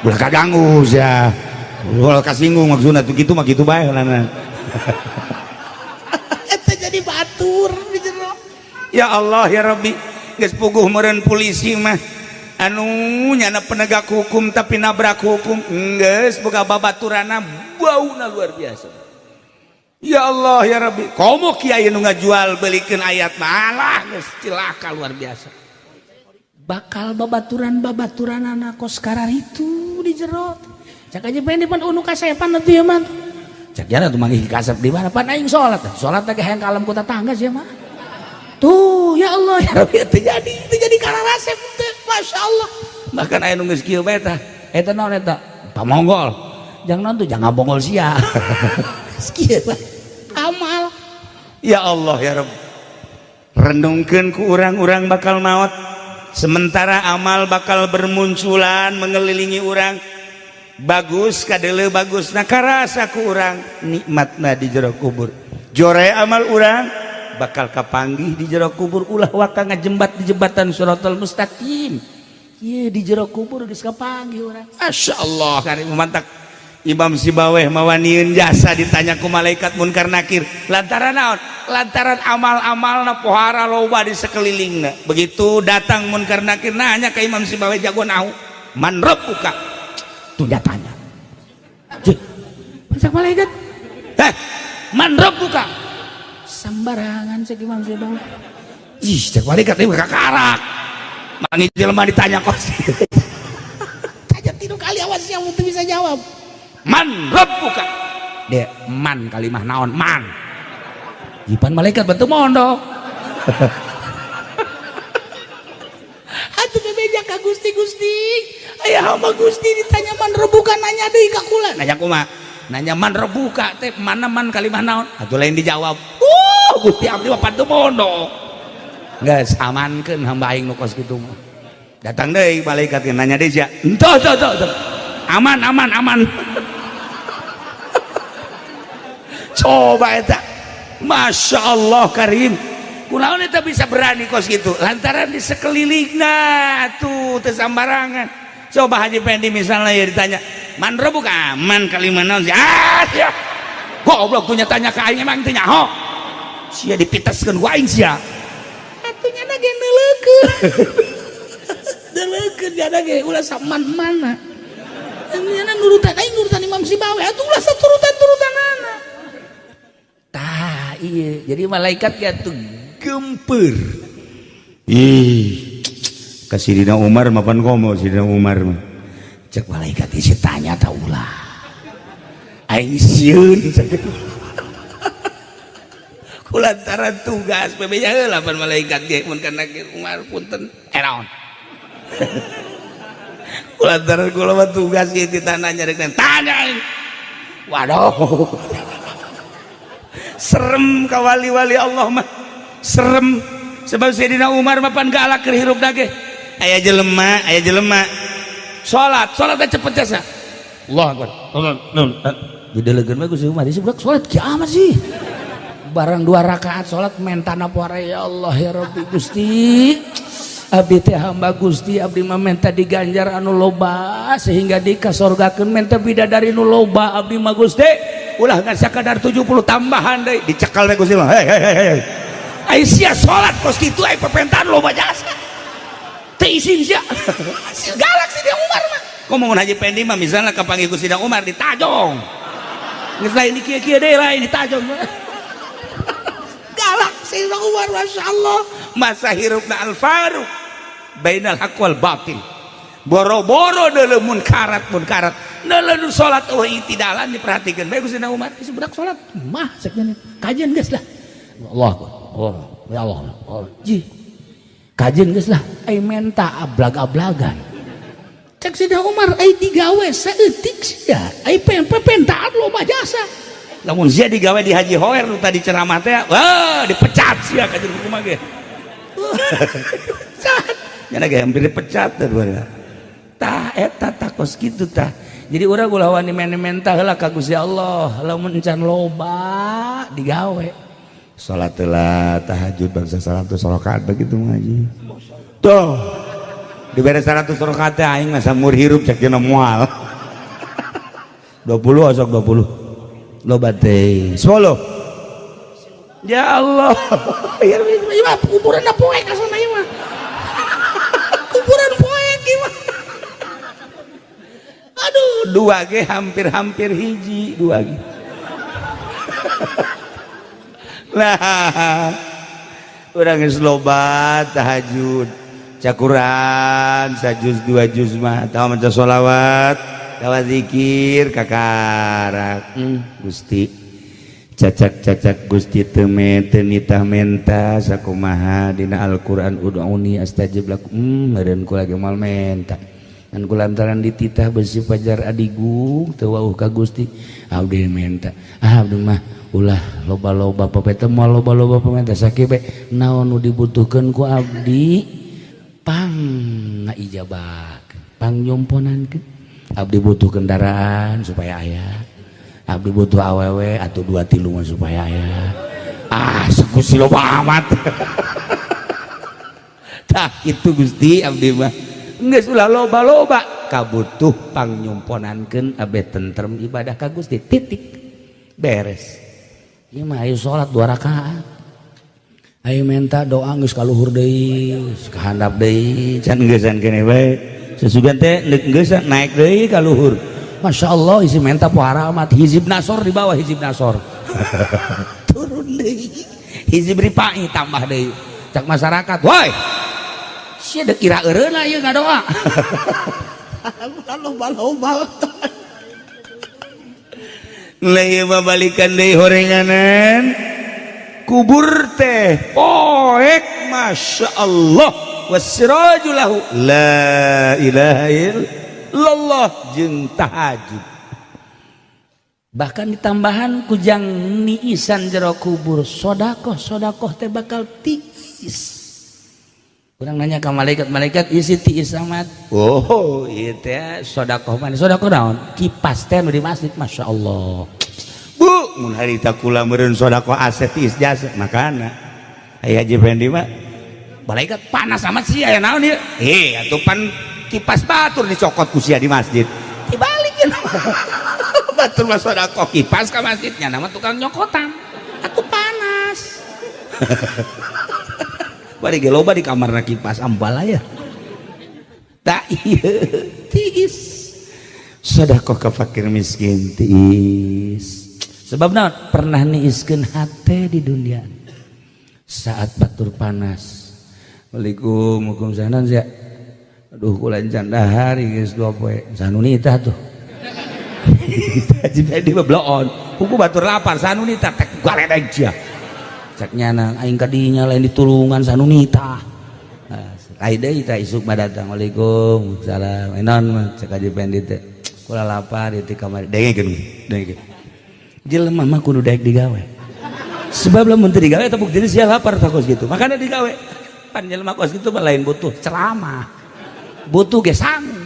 Ulah kaganggu sia. Ulah kasinggung maksudna tuh kitu mah kitu bae heulana. Eta jadi batur di jero. Ya Allah ya Rabbi, geus puguh meureun polisi mah anu nyana penegak hukum tapi nabrak hukum geus boga babaturana bauna luar biasa. Ya Allah ya Rabbi, komo kiai nu ngajual belikeun ayat malah geus cilaka luar biasa. Bakal babaturan-babaturan anak kos karar itu di jero. Cak aja pengen pan unu kasepan atuh ya mah. Cak jana tuh manggih kasep di mana pan aing salat. Salat teh hayang ka alam kota tangga sia mah. Tuh ya Allah ya Rabbi teu jadi kararasep teh Masya Allah. Bahkan aya nu geus kieu bae tah. Eta naon eta? Pamonggol. Jangan naon tuh jangan bonggol sia. Geus kieu bae. Amal. Ya Allah ya Rabb. Renungkeun ku urang-urang bakal maot. Sementara amal bakal bermunculan mengelilingi urang. Bagus kadele bagus nah karasa ku urang nikmatna di jero kubur. Jore amal urang bakal kapanggih di jero kubur ulah waka ngajembat di jembatan Shiratal Mustaqim. Ye di jero kubur geus kapanggih urang. Masya Allah kari mantak Imam Sibaweh mawanieun jasa ditanya ku malaikat munkar nakir lantaran naon? Lantaran amal-amalna pohara loba di sekelilingna. Begitu datang munkar nakir nanya ke Imam Sibaweh jago nahu man rabbuka? Tuh tanya. Cih, masak malaikat. Eh, man rabbuka? Sembarangan cek Imam Sibaweh. Ih, cek malaikat ini kakarak. Mangi jelema ditanya kos. Tanya tilu kali awas yang untuk bisa jawab. Man rabbuka? Dia man kalimah naon man. Jipan malaikat bentuk mondok. Atuh bebeja ka Gusti Gusti. Aya hamba Gusti ditanya man rabbuka nanya deui ka kula. Nanya kumaha? Nanya man rabbuka teh mana man kalimah naon? Atuh lain dijawab. Gusti abdi mah pantu mondok. Geus amankeun hamba aing nu kos kitu mah. Datang deui malaikat nanya deui sia. Entah entah entah. Aman aman aman. Coba eta. Masya Allah Karim. Kunaon eta bisa berani kos gitu? Lantaran di sekelilingna tuh teu sambarangan. Coba Haji Pendi misalnya ya ditanya, "Man rabbuka?" Man kalimah naon sih? Ah, sia. Goblok tuh tanya ka aing emang teu nyaho. Sia dipiteskeun ku aing sia. Atuh nya ge neuleukeun. Neuleukeun jana ge ulah saman-mana. Nya nurutan aing nurutan Imam Sibaweh atuh ulah saturutan-turutanana. Tah iya, jadi malaikat ya tuh gemper. Ih, ka Sidina Umar mapan komo Sidina Umar mah. Cek malaikat isi tanya ta ulah. Aing sieun kulantaran tugas bebeja heula pan malaikat ge mun kana Umar punten eraon. Kulantaran kula mah tugas ieu ditanya rek tanya aing. Waduh. Serem ka wali-wali Allah mah. Serem sebab Sayyidina Umar mah pan galak keur hirup ge. Aya jelema salat, salat teh cepet jasa. Allah akbar. Didelegeun mah Gusti Umar, budak salat kiamat sih. Barang 2 rakaat salat mentana poara ya Allah ya Rabbi Gusti. Abdi teh hamba Gusti, abdi mah menta diganjar anu loba sehingga dikasorgakeun menta bidadari nu loba abdi mah Gusti. Ulah ngan sakadar 70 tambahan deui dicekal we Gusti mah. Hei hei hei hei. Ai sia salat kos kitu ai pepentaan loba jasa. Teu isin sia. Si galak si dia Umar mah. Komo mun Haji Pendi mah misalnya kapanggih ku Sidang Umar ditajong. Geus lain di kieu-kieu deui lain ditajong. Galak Sayyidina Umar Masya Allah. Masa hirupna Al Faruq bainal haq wal batil. Boro-boro deuleu munkarat munkarat. Nah, lalu salat eueuh itidalan diperhatikeun bae ku Sayyidina Umar. Geus budak salat mah cek nya kajian geus lah. Allah Allah ya Allah Allah. Ji. Kajian geus lah ai menta ablag-ablagan. Cek Sayyidina Umar ai digawe saeutik sia. Ai pentaan loba jasa. Lamun sia digawe di Haji Hoer nu tadi ceramah teh, wah dipecat sia ka jeung kumaha ge. Pecat. Nya ge hampir dipecat teh. Tah eta takos kitu tah. Jadi urang ulah wani menta heula ka Gusti Allah, lamun encan loba digawe. Salat heula tahajud bangsa 100 rakaat begitu ngaji. Tuh. Dibere 100 rakaat teh aing mah samur hirup cek dina moal. 20 osok 20. Loba teh 10. Ya Allah. Ya mah kuburan poek asana ieu mah. Kuburan poek ieu mah. Aduh, dua ge hampir-hampir hiji, dua ge. Nah, urang geus loba tahajud, cakuran sajuz dua juz mah, tahu maca sholawat, tawa zikir kakarak. Gusti, cacak-cacak Gusti teu teu nitah menta sakumaha dina Al-Qur'an ud'uni astajib lakum. Meureun kula ge moal menta. Kan kulantaran dititah besi pajar adigung teu wauh ka Gusti abdi menta. Ah abdi mah ulah loba-loba papete moal loba-loba pamenta sakieu bae naon nu dibutuhkeun ku abdi pang ngaijabah pang nyomponankeun. Abdi butuh kendaraan supaya aya, abdi butuh awewe atau dua tilu mah supaya aya. Ah Gusti loba amat. Tah kitu Gusti abdi mah geus ulah loba-loba kabutuh pang nyumponankeun abe tentrem ibadah ka Gusti titik beres. Ieu mah ayo salat 2 rakaat, ayo menta doa geus ka luhur deui, geus ka handap deui, can geusan keneh bae sesugan teh geusan naik deui ka luhur. Masya Allah isi menta pohara amat hizib nasor di bawah hizib nasor turun deui hizib ripai tambah deui cak masyarakat woi sia deuk ira eureuna ieu ngadoa. Loba-loba lah ieu mah balikan deui horenganan kubur teh poek Masya Allah wasiraju lahu la ilaha illallah jeung tahajud. Bahkan ditambahan kujang niisan jero kubur sodakoh sodakoh teh bakal tiis. Kurang nanya ke malaikat, malaikat isi tiis amat. Oh iya teh sodakoh mana sodakoh naon kipas teh nu di masjid Masya Allah. Bu mun harita kula meureun sodakoh aset tiis jasa makana aya Haji Fendi mah malaikat panas amat sih aya naon ieu atuh pan kipas batur dicokot ku sia di masjid dibalikin. Batur mah sodakoh kipas ka masjidnya nama tukang nyokotan aku panas. Bari ge loba di kamarna kipas ambal aya tak ieu tiis sodakoh ka fakir miskin tiis. Sebab naon pernah niiskeun hate di dunia saat batur panas. Waalaikum waalaikumsalam sia. Aduh kula encan dahar geus 2 poe. Sanunita tuh. Haji Fendi mah bloon kuku batur lapar sanunita tek galedeg sia. Cek nyana aing ka dinya lain ditulungan sanunita. Lain deui tah isuk mah datang. Waalaikum salam. Enon mah cek Haji Fendi teh. Kula lapar di kamar. Dengekeun dengekeun. Jelema mah kudu daek digawe. Sebab lamun teu digawe eta bukti sia lapar tah kos kitu. Makana digawe. Pan jelema kos kitu mah lain butuh ceramah. Butuh ge sangu.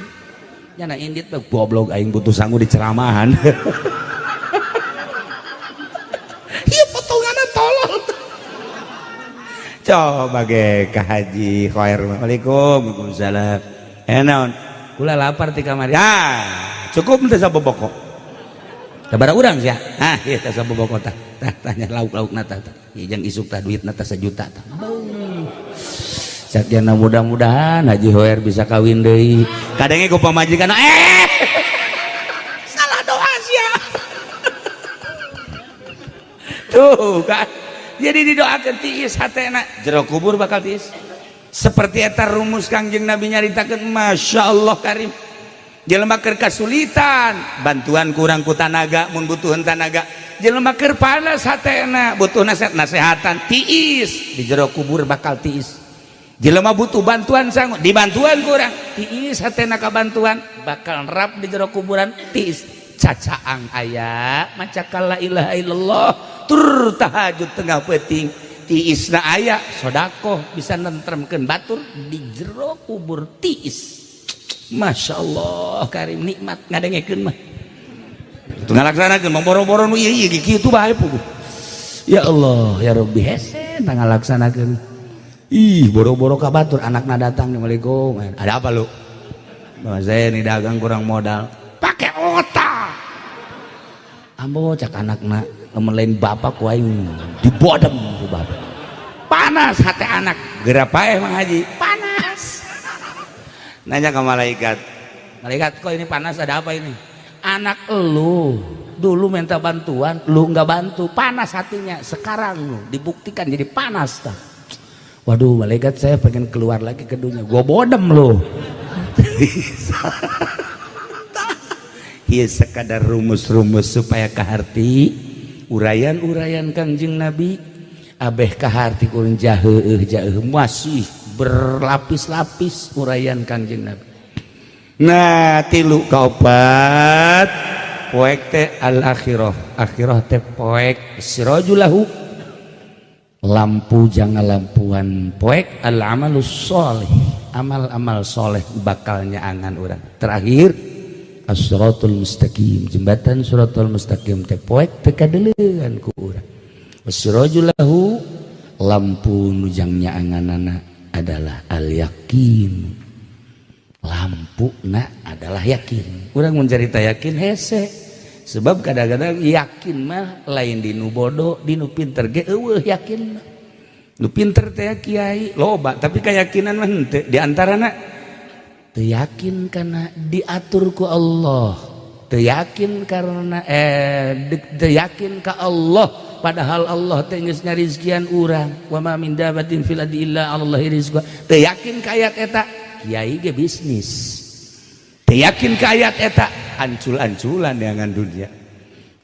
Nyana indit mah goblok aing butuh sangu di ceramahan. Ieu potonganna tolol. Coba ge ka Haji Khair. Waalaikum waalaikumsalam. Naon? Kula lapar ti kamari. Ah, cukup teh saboboko. Sabaraha urang sia? Ah, ieu teh saboboko tah. Tah tanya lauk-laukna tah. Ieu jang isuk tah duitna tah 1 juta tah. Sakiana mudah-mudahan Haji Hoer bisa kawin deui. Kadangnya ku pamajikan salah doa sia. Tuh kan. Jadi didoakeun tiis hatena jero kubur bakal tiis. Seperti eta rumus Kangjeng Nabi nyaritakeun Masya Allah karim. Jelema keur kasulitan bantuan kurang ku tanaga mun butuhan tanaga. Jelema keur panas hatena butuh nasihat nasehatan tiis di jero kubur bakal tiis. Jelema butuh bantuan sangu dibantuan kurang tiis hatena ka bantuan bakal rap di jero kuburan tiis. Cacaang aya maca la ilaha illallah tur tahajud tengah peuting tiisna aya sodakoh bisa nentremkeun batur di jero kubur tiis. Masya Allah karim nikmat ngadengekeun mah teu ngalaksanakeun mah boro-boro nu ieu ieu kitu bae puguh. Ya Allah ya Rabbi hese teu ngalaksanakeun. Ih boro-boro ka batur anakna datang, "Assalamualaikum, ada apa lu?" "Bapak saya ini dagang kurang modal." "Pakai otak." Ambo cak anakna lamun lain bapak ku aing dibodem ku bapak. Panas hati anak. Geura paeh Mang Haji. Panas. Nanya ke malaikat. "Malaikat, kok ini panas, ada apa ini?" "Anak elu dulu minta bantuan, lu nggak bantu, panas hatinya. Sekarang lu dibuktikan jadi panas tah." "Waduh malaikat, saya pengen keluar lagi ke dunia." "Gua bodem lu." Ieu sekadar rumus-rumus supaya kaharti uraian-uraian Kangjeng Nabi abeh kaharti kurang jaheuh jaheuh masih berlapis-lapis uraian Kangjeng Nabi. Nah, tilu kaopat poek teh al akhirah. Akhirah teh poek sirajulahu lampu jangan lampuan poek al amalus soleh, amal-amal soleh bakal nyaangan urang. Terakhir as-siratul mustaqim, jembatan siratul mustaqim teh poek teu kadeleuan ku urang. Wasirajulahu lampu nu jang nyaanganana adalah al yakin. Lampu na adalah yakin. Urang mun carita yakin hese. Sebab kadang-kadang yakin mah lain di nu bodoh, di nu pinter ge eueuh yakin mah. Nu pinter teh kiai loba, tapi keyakinan mah henteu. Di antarana teu yakin karena diatur ku Allah. Teu yakin karena teu yakin ka Allah, padahal Allah teh geus ngarizkian urang. Wa ma min dabatin fil ardi illa 'alallahi rizquha. Teu yakin ka ayat eta, kiai ge bisnis. Teu yakin ka ayat eta, ancul-anculan dengan dunia.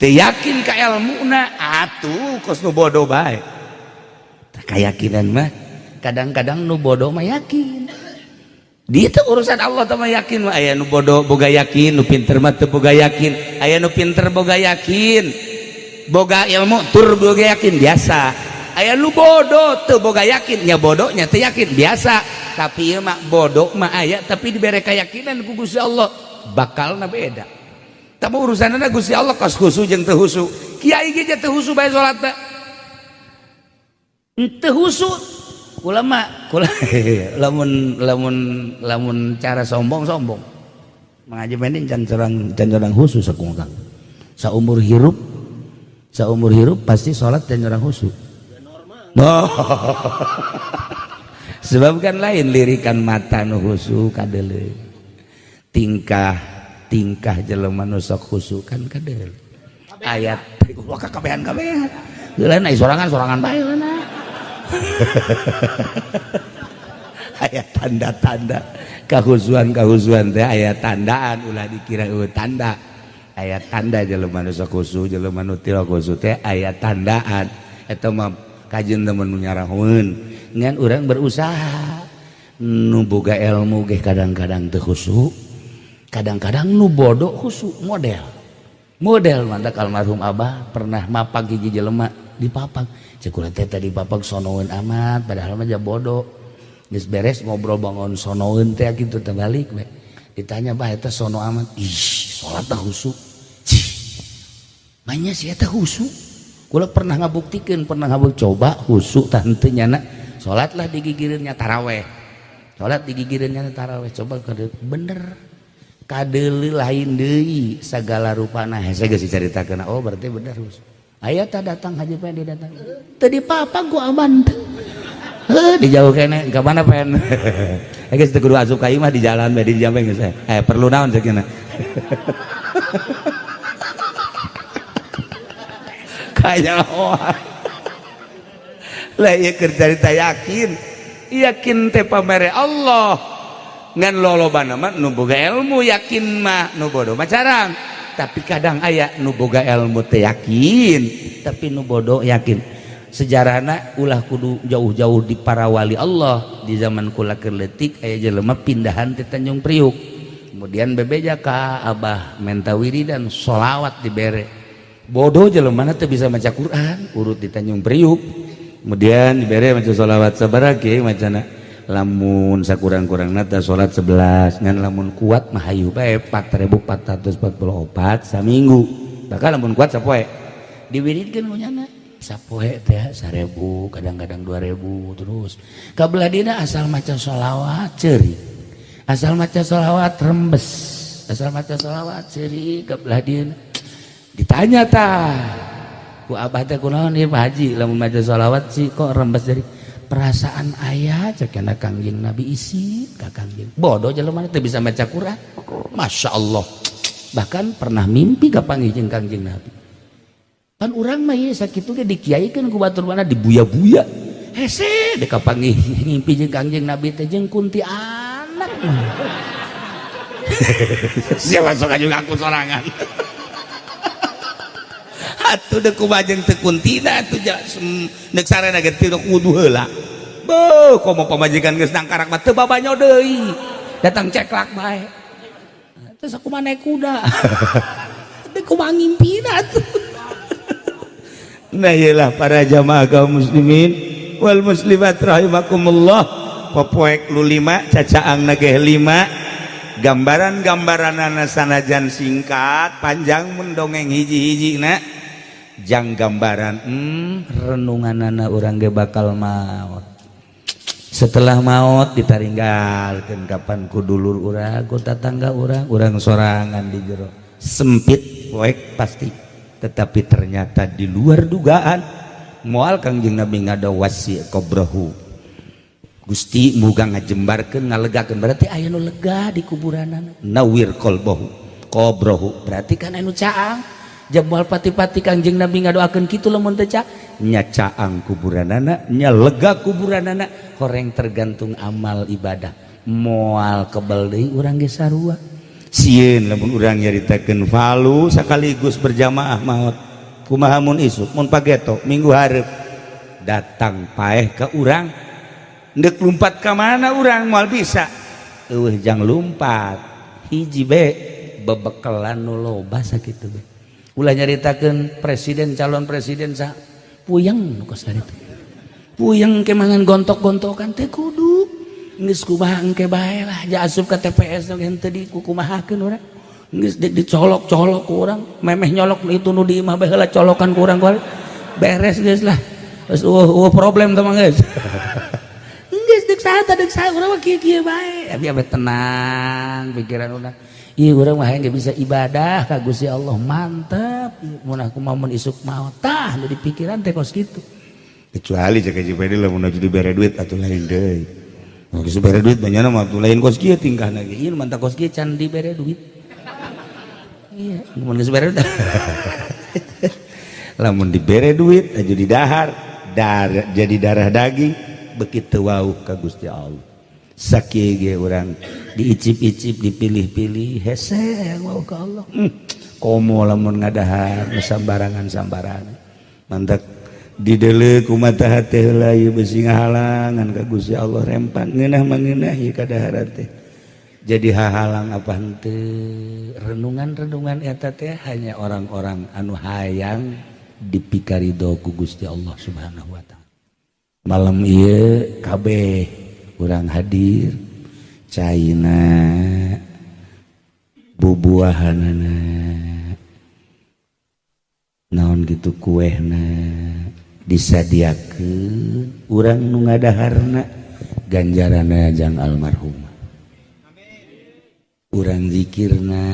Teu yakin ka elmuna, atuh kos nu bodoh bae. Tah keyakinan mah kadang-kadang nu bodoh mah yakin. Di itu urusan Allah teh mah yakin mah aya nu bodoh boga yakin, nu pinter mah teu boga yakin. Aya nu pinter boga yakin, boga ilmu tur boga yakin biasa. Aya nu bodoh teu boga yakin, nya bodohnya teu yakin biasa. Tapi ieu mah bodoh mah aya tapi dibere keyakinan ku Gusti Allah bakalna beda. Tapi urusanna Gusti Allah kos khusu jeung teu khusu. Kiai ge teu khusu bae salatna. Teu khusu. Ulama kula lamun lamun lamun cara sombong-sombong. Mengaji pending can corang khusus sakungkang. Saumur hirup pasti salat dan orang khusu. Oh. Sebab kan lain lirikan mata nu khusu kadeuleu. Tingkah tingkah jelema nu sok khusu kan kadeuleu. Ayat wah kabehan-kabehan. Heula na sorangan-sorangan bae heula. Aya tanda-tanda kahusuan-kahusuan teh aya tandaan ulah dikira eueuh tanda. Aya tanda jelema nu sok khusu, jelema nu teu khusu teh aya tandaan. Eta mah kajeun temen nu nyarahoeun. Ngan urang berusaha nu boga ilmu ge kadang-kadang teu khusu, kadang-kadang nu bodoh khusu model. Model mantak almarhum Abah pernah mapag hiji jelema dipapag. Cek urang teh tadi papag sonoeun amat padahal mah bodoh. Geus beres ngobrol bangun sonoeun teh kitu teh balik we. Ditanya bah eta sono amat. Ih, salat teh khusu. Cih. Manya si eta khusu. Kula pernah ngabuktikeun, pernah ngabuk coba khusu tah henteu nyana. Salatlah digigireunnya taraweh. Salat digigireunnya taraweh coba bener. Kadeuleu lain deui sagala rupana. Hese geus dicaritakeun. Oh berarti bener khusu. Aya tah datang Haji Pendi datang. Teu dipapag ku aman teh. Heuh dijauh keneh ka mana pen. Geus teu kudu asup ka imah di jalan bae di jambe geus. Perlu naon sakieu. Kanyahoan. Lah ieu keur carita yakin. Yakin teh pamere Allah. Ngan lolobana mah nu boga ilmu yakin mah, nu bodoh mah carang. Tapi kadang aya nu boga ilmu teh yakin, tapi nu bodoh yakin. Sejarahna ulah kudu jauh-jauh, di para wali Allah. Di zaman kula keur leutik aya jelema pindahan di Tanjung Priuk, kemudian bebeja ka Abah, menta wiridan sholawat, dibere. Bodoh jelema teu bisa maca Quran, urut di Tanjung Priuk, kemudian dibere maca sholawat. Sabaraha kiai macana? Lamun sakurang-kurangna teh salat 11, ngan lamun kuat mah hayu bae 4444 saminggu, bahkan lamun kuat sapoe. Diwiridkeun ku nyana sapoe teh 1000, kadang-kadang 2000. Terus kabelah dina asal maca sholawat ceuri, asal maca sholawat rembes, asal maca sholawat ceuri. Kabelah dina ditanya tah ku Abah teh, "Kunaon ieu, Pak Haji, lamun maca sholawat sih kok rembes?" "Dari perasaan ayah," cek Kangjeng Nabi, isi ka Kangjeng. Bodoh jelema teu bisa maca Quran. Masya Allah, bahkan pernah mimpi kapanggih jeung Kangjeng Nabi. Pan urang mah ieu sakitu ge dikiaikeun ku batur, mana dibuya-buya, hese dek kapanggih ngimpi jeung Kangjeng Nabi teh jeung kuntianak mah. Siapa sok juga aku sorangan atuh, deuk kumaha jeung teu kuntina atuh, deuk sarena ge teu kudu heula. Beuh, komo pamajikan geus nangkarak mah teu babanyo deui, datang ceklak bae. Terus aku mah naik kuda, deuk kumaha ngimpina atuh? Nah, iyalah, para jamaah kaum muslimin wal muslimat rahimakumullah, popoek lu lima, cacaang nageh lima, gambaran-gambaran sanajan singkat panjang mun dongeng hiji-hiji na jang gambaran renungan urang ge bakal maut. Setelah maut ditaringgalkeun kapan ku dulur urang, ku tatangga urang, urang sorangan di jero sempit poek pasti. Tetapi ternyata di luar dugaan, moal Kangjeng Nabi ngada wasi qabrahu, Gusti muga ngajembarkeun, ngalegakeun, berarti aya nu lega di kuburanana. Nawir qalbahu, qabrahu, berarti kan anu caang. Jam moal pati-pati Kangjeng Nabi ngadoakeun kitu lamun teu caang. Nya caang kuburanana, nya lega kuburanana. Horeng tergantung amal ibadah, moal kebel deui urang ge sarua. Sieun lamun urang nyaritakeun falu sekaligus berjamaah maut. Kumaha mun isuk, mun pageto, minggu hareup datang paeh ke urang, ndek lumpat ka mana urang? Moal bisa. Eueuh jang lumpat hiji be bebekelan nu loba sakitu be. Ulah nyaritakeun presiden, calon presiden sa puyeng nu kos kitu, puyeng ke mangan gontok-gontokan teh. Kudu geus kumaha engke bae lah, ja asup ka TPS nu henteu dikukumahakeun urang, geus dicolok-colok ku urang, memeh nyolok itu nu di imah bae heula, colokan ku urang beres, geus lah, geus eueuh problem teh mah. Geus geus deuk saha teh, deuk saha, urang mah kieu-kieu bae. Tapi abe tenang pikiran urang. Ih, urang mah hayang bisa ibadah ka Gusti Allah, mantep. Mun aku mah mun isuk maot tah nu di pikiran teh kos kitu. Kecuali cek Haji Pedi, lamun aju dibere duit atuh lain deui. Mun geus dibere duit banyak mah atuh lain kos kieu tingkahna ge. Ieu mantap kos kieu can dibere duit. Iya, mun geus bere duit. Lamun dibere duit aju didahar, dar jadi darah daging, begitu wau ka Gusti Allah. Sakieu ge urang diicip-icip, dipilih-pilih, hese wau ka Allah. Komo lamun ngadahar sambarangan-sambarangan. Mantap didele ku mata hate heula ieu besi ngahalangan ka Gusti Allah, rempan ngeunah mah ngeunah ieu kadaharan teh. Jadi hahalang apa henteu? Renungan-renungan eta teh hanya orang-orang anu hayang dipikarido ku Gusti Allah Subhanahu wa Ta'ala. Malam ieu kabeh urang hadir, caina, bubuahanana, naon gitu, kuehna disadiakeun, urang nu ngadaharna ganjaranna jang almarhum. Urang zikirna,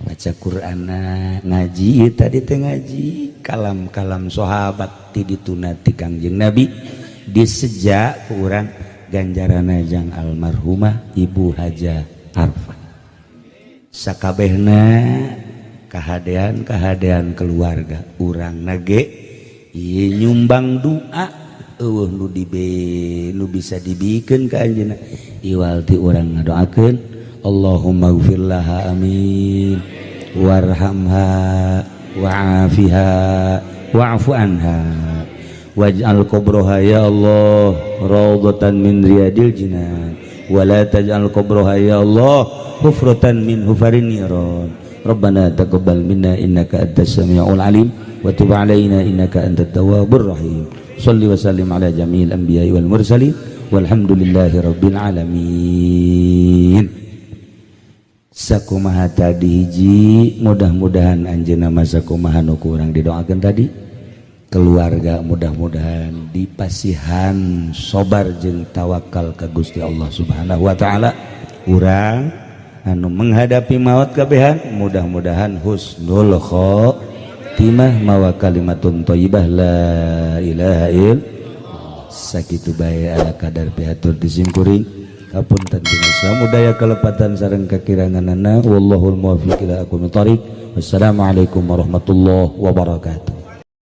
baca Qur'ana, ngaji tadi teh, ngaji kalam-kalam sahabat ti dituna ti Kangjeng Nabi, disejak ku urang, ganjaranna jang almarhumah Ibu Haja Arfah, sakabehna kahadean-kahadean keluarga urang nage ieu nyumbang doa. Eueuh nu dibe nu bisa dibikeun ka anjeunna. Iwal ti urang ngadoakeun, Allahumma gfir laha, amin, warhamha, wa'afiha, wa'fu anha, waj'al qabroha ya Allah raudhatan min riyadil jinan, wala taj'al qabroha ya Allah hufratan min hufarin niran. Rabbana taqabbal minna innaka antas samiul alim wa tub alaina innaka antat tawwabur rahim. Salli wa sallim ala jami'il anbiya'i wal mursalin, walhamdulillahi rabbil alamin. Sakumaha tadi hiji, mudah-mudahan anjeunna masa kumaha nu kurang didoakeun tadi, keluarga mudah-mudahan dipasihan sobar jeung tawakal ka Gusti Allah Subhanahu wa taala. Urang anu menghadapi maut kabehan mudah-mudahan husnul khotimah, mawa kalimatun thayyibah, la ilaha illallah. Sakitu bae ala kadar pihatur di simkuring. Hapunten dina samudaya kalepatan sareng kakiranganana. Wallahul muwaffiq ila aqwamit thariq. Wassalamualaikum warahmatullahi wabarakatuh.